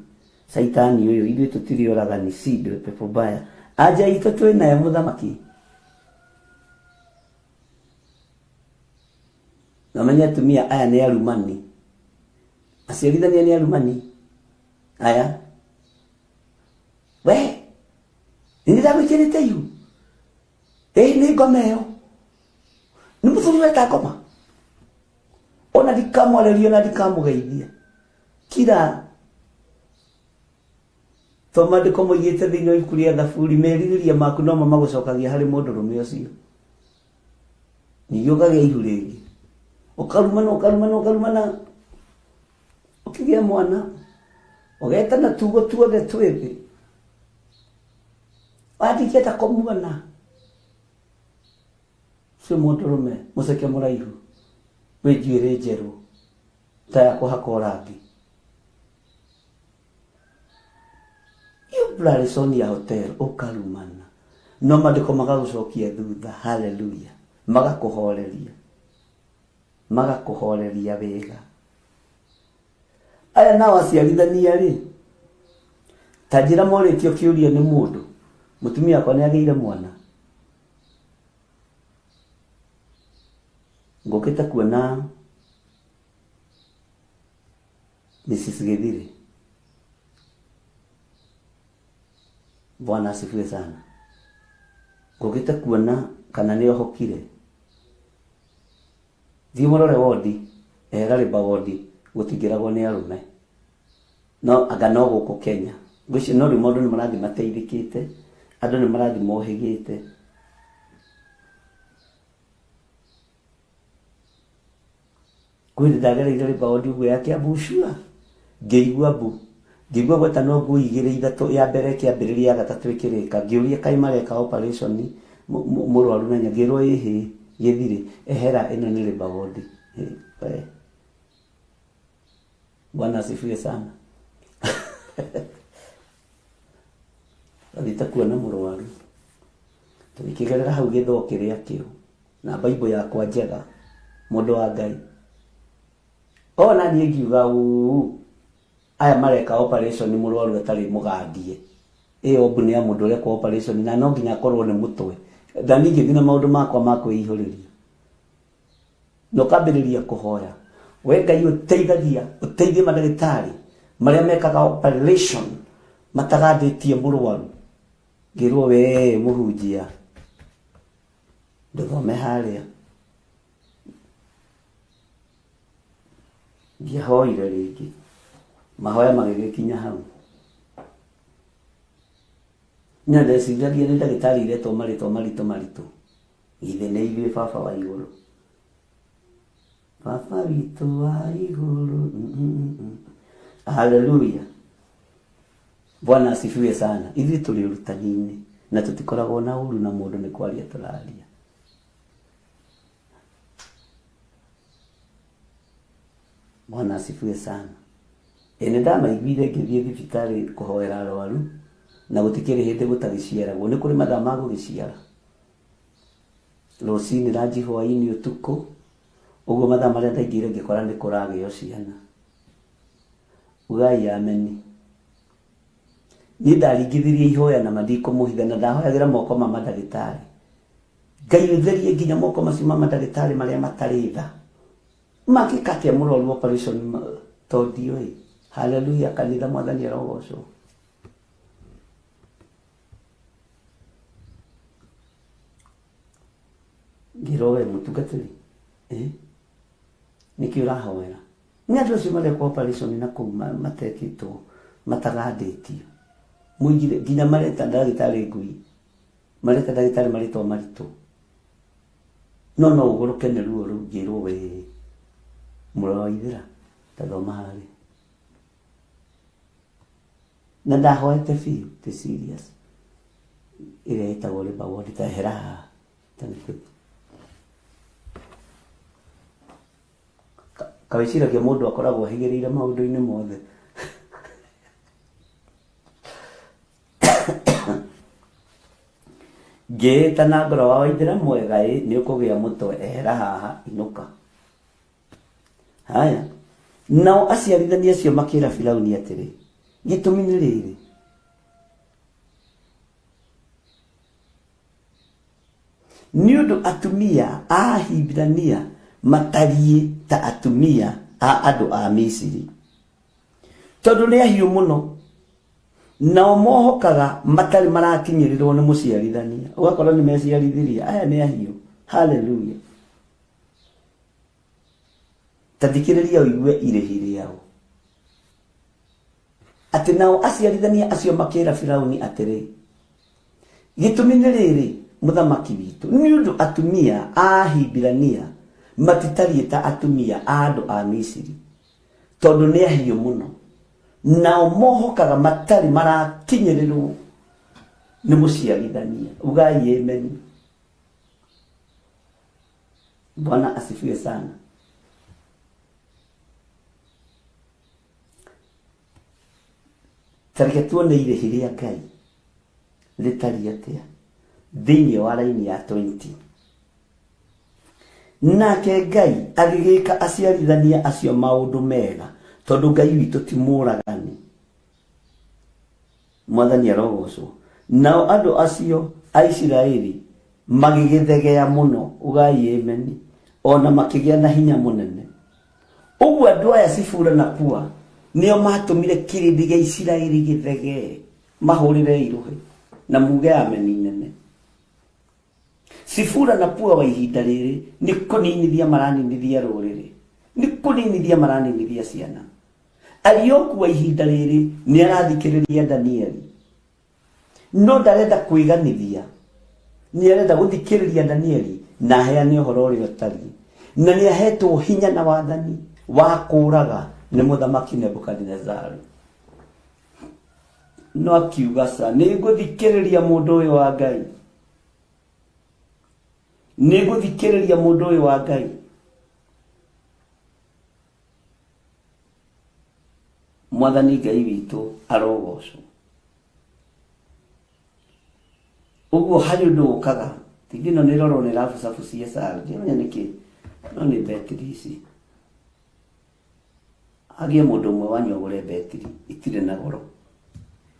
Caitani ũyũ, ithuĩ tũtirĩ oragani, si ndio pepo mbaya. Anja itũ twĩ nayo mũthamaki. Na menye atumia aya nĩ arumani, aciarithania nĩ arumani aya. We nĩ ndagwĩkĩrĩte ihu, ĩ nĩ ngoma ĩyo, nĩ mũthuri weta ngoma, ona ndikamwarĩria ona ndikamũgeithia. Kira to maandĩko moigĩte thĩinĩ wa ibuku rĩa Thaburi, merirĩria maku nomo magũcokagia harĩ mũndũrũme ũcio. Ningĩ ũkagĩa ihu rĩngĩ, ũkarumana ũkarumana ũkarumana, ũkĩgĩa mwana, ũgetana tugo tuothe twĩ thĩ, wandingĩenda kũmuona ũcio mũndũrũme mũceke mũraihu wĩ njuĩrĩ njerũ ta ya kũhakwo rangi. Sonia Hotel ũkarumana no mandĩko magagũcokia thutha. Haleluya. Magakũhoreria, magakũhoreria wega. Aya nao aciarithania rĩ, ta njĩra morĩtio kĩũria nĩ mũndũ, mũtumia wakwa nĩ agĩire mwana. Ngũkĩte kuona Mrs. Githiri. Bwana asifiwe sana. Ngũkĩte kuona kana nĩ ohokire. Thiĩ mũrore wondi, ehera rĩmba wondi, gũtingĩragwo nĩ arũme. No anga no gũkũ Kenya. Ngwĩciria no rĩu maũndũ nĩ marathiĩ mateithĩkĩte, andũ nĩ marathiĩ mohĩgĩte. Kwĩ hĩndĩ ndagereire labour ward ũguo ya Kiambu sure, ngĩigua mbu, ngĩigua gwetanwo ngui igĩrĩ ithatũ, ya mbere ĩkĩambĩrĩria ya gatatũ ĩkĩrĩka, ngĩũria kaĩ mareka operation mũrwaru na ngĩrwo ĩhĩ gĩthirĩ, ehera ĩno nĩ labour ward. We. Bwana asifiwe sana. Athiĩte kuona mũrwaru, tũgĩkĩgerera hau gĩthoo kĩrĩa kĩo na Bible yakwa njega, mũndũ wa Ngai. Ona niĩ ngiuga ũũ, aya mareka operation mũrwaru atarĩ mũgandie. Ĩyo mbu nĩ ya mũndũ ũrekwo operation na no nginya akorwo nĩ mũtwe. Na niĩ ngĩthiĩ na maũndũ makwa ma kwĩihũrĩria. Na ũkambĩrĩria kũhoya. We Ngai ũteithagia, ũteithie mandagĩtarĩ marĩa mekaga operation matagandĩtie mũrwaru. Ngĩrwo we mũhunjia ndũthome harĩa. Ndiahoire rĩngĩ. Mahoya magĩgĩkinya hau. Na ndeciragia nĩ ndagĩtarĩ iretwo marĩtwa maritũ maritũ. Githĩ nĩ ithuĩ baba wa igũrũ. Baba witũ wa igũrũ. Haleluya. Bwana asifiwe sana. Ithuĩ tũrĩ ũrutani-inĩ na tũtikoragwo na ũru na mũndũ nĩ kwaria tũraria. Bwana asifiwe sana. Ĩ nĩ ndamaiguire ngĩthiĩ thibitarĩ kũhoera arwaru na gũtikĩrĩ hĩndĩ gũtagĩciaragwo. Nĩ kũrĩ mathaa ma gũgĩciara. Rũcinĩ ranji hwainĩ ũtukũ. Ũguo mathaa marĩa ndaingĩire ngĩkora nĩ kũragĩo ciana. Ugai ameni. Niĩ ndaringithirie ihoya na ma ndikũmũhitha na ndahoyagĩra moko ma mandagĩtarĩ. Ngai ũtherie nginya moko macio ma mandagĩtarĩ marĩa matarĩ tha. Mangĩka atĩa mũrwaru operation to ndiũĩ. Haleluya kanitha mwathani arogocwo. Ngĩrwo we mũtungatĩri, eh? Nĩkĩ ũrahoera? Nĩ andũ acio marekwo operation na kũu matekĩtwo matagandĩtio. Mũigire nginya mareta ndagĩtarĩ ngui. Mareta ndagĩtarĩ marĩtwa maritũ. No no ũgũrũke nĩ ruo rũu ngĩrwo we mũrũ wa Ithĩra ta thoma harĩa. Na ndahoete biũ ti serious. Ĩrĩa ĩtagwo labour ward ta ehera haha ta nĩ tũthiĩ. Kawĩciragia mũndũ akoragwo ahigĩrĩire maũndũ-inĩ mothe. Ngĩĩta na ngoro wa Waithĩra mwega ĩ nĩ ũkũgĩa mũtwe ehera haha inũka. Haya. Nao aciarithania acio makĩra Firauni atĩrĩ, gĩtũmi nĩ rĩrĩ, nĩ ũndũ atumia a Ahibirania matariĩ ta atumia a andũ a Misiri, tondũ nĩ ahiũ mũno, nao mohokaga matarĩ marakinyĩrĩrwo nĩ mũciarithania. Ũgakora nĩ meciarithirie, aya nĩ ahiũ. Haleluya. Ta thikĩrĩria ũigue irĩhi rĩao. Atĩ nao aciarithania acio makĩra Firauni atĩrĩ, gĩtũmi nĩ rĩrĩ, mũthamaki witũ, nĩ ũndũ atumia a Ahibirania matitariĩ ta atumia a andũ a Misiri, tondũ nĩ ahiũ mũno, nao mohokaga matarĩ marakinyĩrĩrwo nĩ mũciarithania. Ugai amen. Bwana asifiwe sana. Ta reke tuone irĩhi rĩa Ngai rĩtariĩ atĩa thĩinĩ wa raini ya 20. Nake Ngai agĩgĩka aciarithania acio maũndũ mega, tondũ Ngai witũ ti mũragani. Mwathani arogocwo. Nao andũ acio a Isiraeli magĩgĩthegea mũno. Ugai ameni. O na makĩgĩa na hinya mũnene. Ũguo andũ aya Sifura na Pua nĩo maatũmire kĩrĩndĩ gĩa Isiraeli gĩthegee. Mahũrĩrei rũhĩ na muuge ameni nene. Sifura na Pua wa ihinda rĩrĩ nĩ kũninithia maraninithia rũrĩrĩ, nĩ kũninithia maraninithia ciana. Arioku wa ihinda rĩrĩ nĩ arathikĩrĩria Danieli, no ndarenda kwĩganithia, nĩ arenda gũthikĩrĩria Danieli na aheane ũhoro ũrĩa ũtariĩ, na nĩ ahetwo hinya na wathani wa kũũraga nĩ mũthamaki Nebukadinezaru. No akiuga ca, nĩ ngũthikĩrĩria mũndũ ũyũ wa Ngai, nĩ ngũthikĩrĩria mũndũ ũyũ wa Ngai. Mwathani Ngai witũ arogocwo. Ũguo harĩ ũndũ ũkaga, TV ĩno nĩ ĩrorwo nĩ ĩrabucabucia SR, ndiramenya nĩkĩ, no nĩ betiri ici. Hagĩe mũndũ ũmwe wanyu agũre betiri, itirĩ na goro.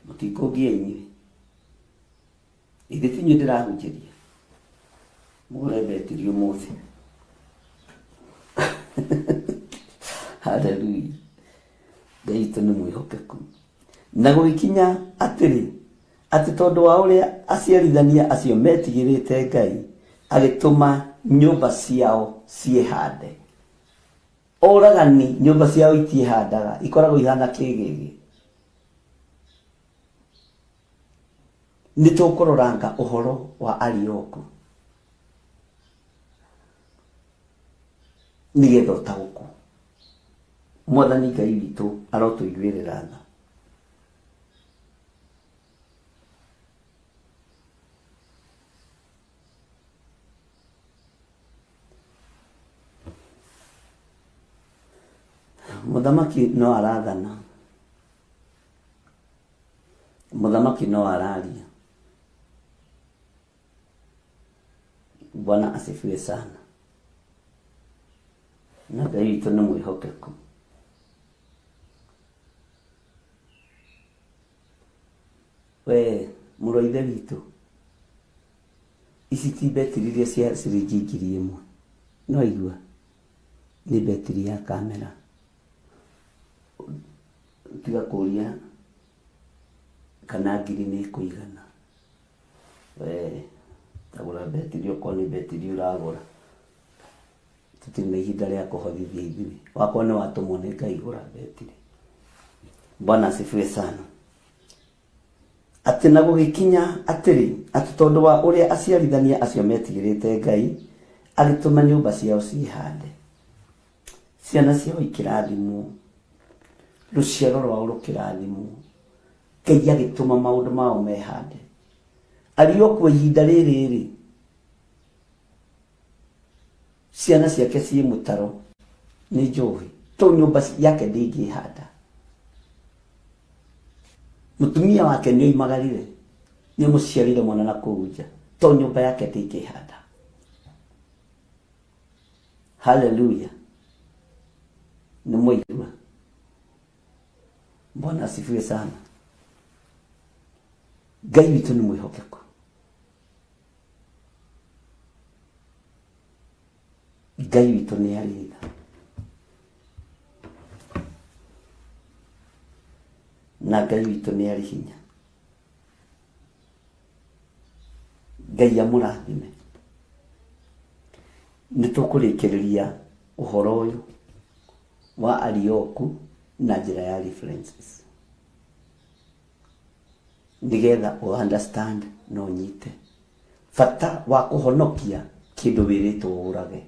Mũtikũngia inyuĩ. Githĩ ti inyuĩ ndĩrahunjĩria? Mũgũre betiri ũmũthĩ. Haleluya. Ngai witũ nĩ mwĩhokeku. Na gũgĩkinya atĩrĩ, atĩ tondũ wa ũrĩa aciarithania acio metigĩrĩte Ngai, agĩtũma nyũmba ciao ciĩhande. Oragani nyũmba ciao itiĩhandaga, ikoragwo ihana kĩgĩgĩ. Nĩ tũkũroranga ũhoro wa Arioku nĩgetha ũtaũkwo. Mwathani Ngai witũ arotũiguĩrĩra tha. Mũthamaki no arathana. Mũthamaki no araria. Bwana asifiwe sana. Na Ngai witũ nĩ mwĩhokeku. We mũrũ wa ithe witũ, ici ti betiri iria cia ciringi 1000. No igua nĩ betiri ya kamera. Tiga kũria kana ngiri nĩ ĩkũigana. We tagũra betiri okorwo nĩ betiri ũragũra. Tũtirĩ na ihinda rĩa kũhothithia ithuĩ. Wakorwo nĩ watũmwo nĩ Ngai gũra betiri. Bwana asifiwe sana. Atĩ na gũgĩkinya atĩrĩ, atĩ tondũ wa ũrĩa aciarithania acio metigĩrĩte Ngai, agĩtũma nyũmba ciao ciĩhande. Ciana ciao ikĩrathimwo, rũciaro rwao rũkĩrathimwo. Ngai agĩtũma maũndũ mao mehande. Arioku ihinda rĩrĩ-rĩ, ciana ciake ciĩ mũtaro nĩ njohi to nyũmba yake ndĩngĩhanda. Mũtumia wake nĩ oimagarire, nĩ amũciarĩire mwana na kũu nja, to nyũmba yake ndĩngĩhanda. Haleluya. Nĩ mwaigua? Bwana asifiwe sana. Ngai witũ nĩ mwĩhokeku. Ngai witũ nĩ arĩ tha. Na Ngai witũ nĩ arĩ hinya. Ngai amũrathime. Nĩ tũkũrĩkĩrĩria ũhoro ũyũ wa Arioku na njĩra ya references nĩgetha ũ understand na ũnyite bata wa kũhonokia kĩndũ wĩrĩtwo ũrage.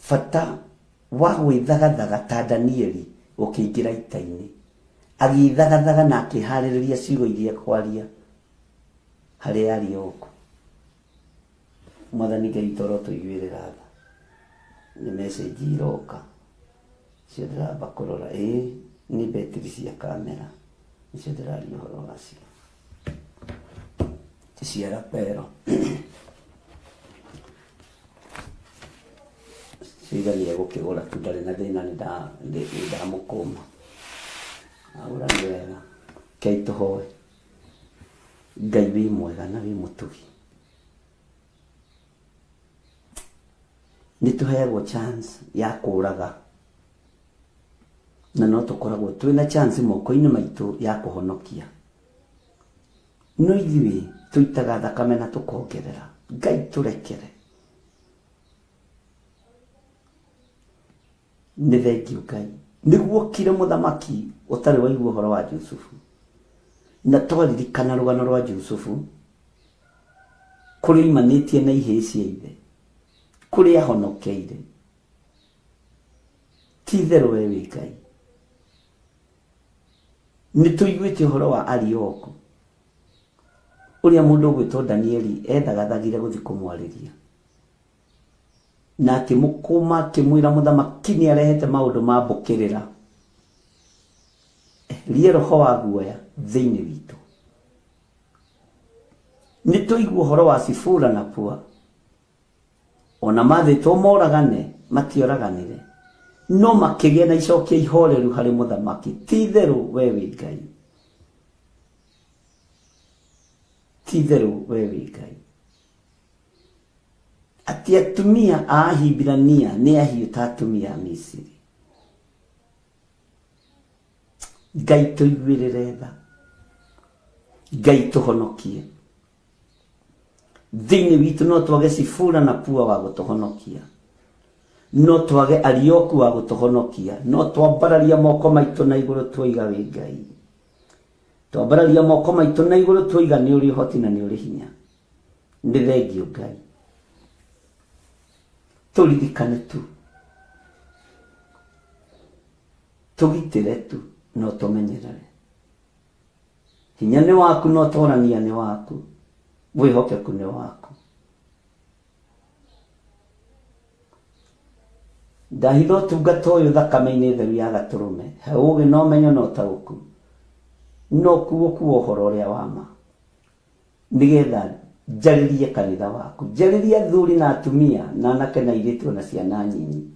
Bata wa gwĩthagathaga ta Danieli ũkĩingĩra ita-inĩ, agĩĩthagathaga na akĩharĩrĩria ciugo iria ekwaria harĩ Arioku. Mwathani Ngai witũ arotũiguĩrĩra tha. Nĩ message iroka, icio ndĩramba kũrora, ĩĩ nĩ betiri cia kamera, nĩcio ndĩraria ũhoro wacio. Ti cia rapero. Ciga nĩ egũkĩgũra tu ndarĩ na thĩna nĩ ndamũkũma. Agũra nĩ wega. Rekei tũhoe. Ngai wĩ mwega na wĩ mũtugi. Nĩ tũheagwo chance ya kũraga na no tũkoragwo twĩna chance moko-inĩ maitũ ya kũhonokia. No ithuĩ tũitaga thakame na tũkongerera. Ngai tũrekere. Nĩ thengiũ Ngai. Nĩguo okire mũthamaki ũtarĩ waigua ũhoro wa Jusufu. Na twaririkana rũgano rwa Jusufu kũrĩa oimanĩtie na ihĩĩ cia ithe, kũrĩa ahonokeire. Ti itherũ we wĩ Ngai. Nĩ tũiguĩte ũhoro wa Arioku, ũrĩa mũndũ ũgwĩtwo Danieli ethagathagire gũthiĩ kũmwarĩria. Na akĩmũkũma akĩmwĩra mũthamaki nĩ arehete maũndũ ma mbũkĩrĩra. Eheria roho wa guoya thĩinĩ witũ. Nĩ tũigua ũhoro wa Sifura na Pua. Ona mathĩtwo moragane, matioraganire. No makĩgĩa na icokia ihoreru harĩ mũthamaki. Ti itherũ we wĩ Ngai. Ti itherũ we wĩ Ngai. Atĩ atumia a Ahibirania nĩ ahiũ ta atumia a Misiri. Ngai tũiguĩrĩre tha. Ngai tũhonokie. Thĩinĩ witũ no twage Sifura na Pua wa gũtũhonokia. No twage Arioku wa gũtũhonokia. No twambararia moko maitũ na igũrũ twoiga wĩ Ngai. Twambararia moko maitũ na igũrũ twoiga nĩ ũrĩ ũhoti na nĩ ũrĩ hinya. Nĩ thengiũ Ngai. Tũririkane tu. Tũgitĩre tu na ũtũmenyerere. Hinya nĩ waku na ũtorania nĩ waku. Wĩhokeku nĩ waku. Ndahitha ũtungata ũyũ thakame-inĩ theru ya gatũrũme. He ũũgĩ na ũmenyo na ũtaũku. Na ũkuũku wa ũhoro ũrĩa wa ma. Nĩgetha njarĩrie kanitha waku. Njarĩrie athuri na atumia na anake na airĩtu ona ciana nyinyi.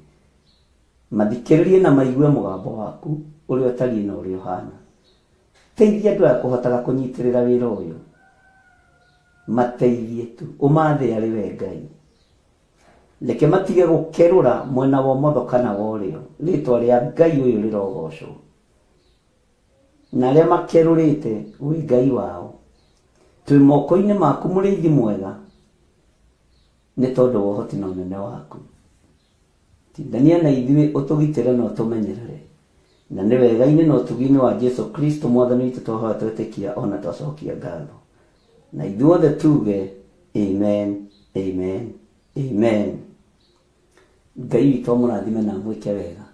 Mathikĩrĩrie na maigue mũgambo waku ũrĩa ũtariĩ na ũrĩa ũhana. Teithia andũ aya kũhotaga kũnyitĩrĩra wĩra ũyũ. Mateithie tu. Ũmathe arĩ we Ngai. Reke matige gũkerũra mwena wa ũmotho kana wa ũrĩo. Rĩtwa rĩa Ngai ũyũ rĩrogocwo. Na arĩa makerũrĩte wĩ Ngai wao. Twĩ moko-inĩ maku mũrĩithi mwega, nĩ tondũ wa ũhoti na ũnene waku. Tindania na ithuĩ ũtũgitĩre na ũtũmenyerere. Na nĩ wega-inĩ na ũtugi-inĩ wa Jesu Kristo Mwathani witũ twahoya twetĩkia o na twacokia ngatho. Na ithuothe tuge Amen, Amen, Amen. Ngai witũ amũrathime na amwĩke wega.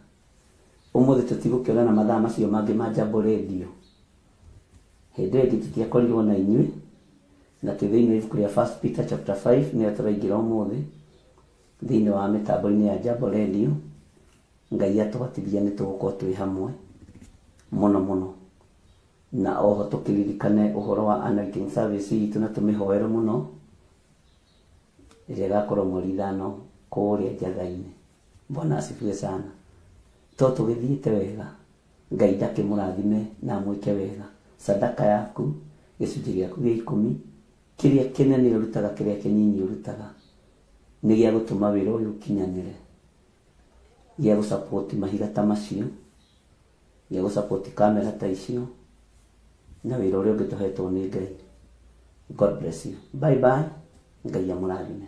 Ũmũthĩ tũtigũkĩonana mathaa macio mangĩ ma Jambo Radio. Hĩndĩ ĩyo ĩngĩ tũtiakorirwo na inyuĩ, na twĩ thĩinĩ wa ibuku rĩa First Peter chapter 5 nĩyo tũraingĩra ũmũthĩ thĩinĩ wa mĩtambo-inĩ ya Jambo Radio. Ngai atũhotithia nĩ tũgũkorwo twĩ hamwe mũno mũno. Na oho tũkĩririkane ũhoro wa anointing service itũ na tũmĩhoere mũno ĩrĩa ĩgakorwo mweri ithano kũrĩa Njatha-inĩ. Bwana asifiwe sana. To tũgĩthiĩte wega, Ngai ndakĩmũrathime na amwĩke wega. Sadaka yaku, gĩcunjĩ gĩaku gĩa ikũmi, kĩrĩa kĩnene ũrutaga, kĩrĩa kĩnyinyi ũrutaga, nĩ gĩa gũtũma wĩra ũyũ ũkinyanĩre, gĩa gũ support mahiga ta macio, gĩa gũ support kamera ta icio, na wĩra ũrĩa ũngĩ tũhetwo nĩ Ngai. God bless you. Bye bye. Ngai amũrathime.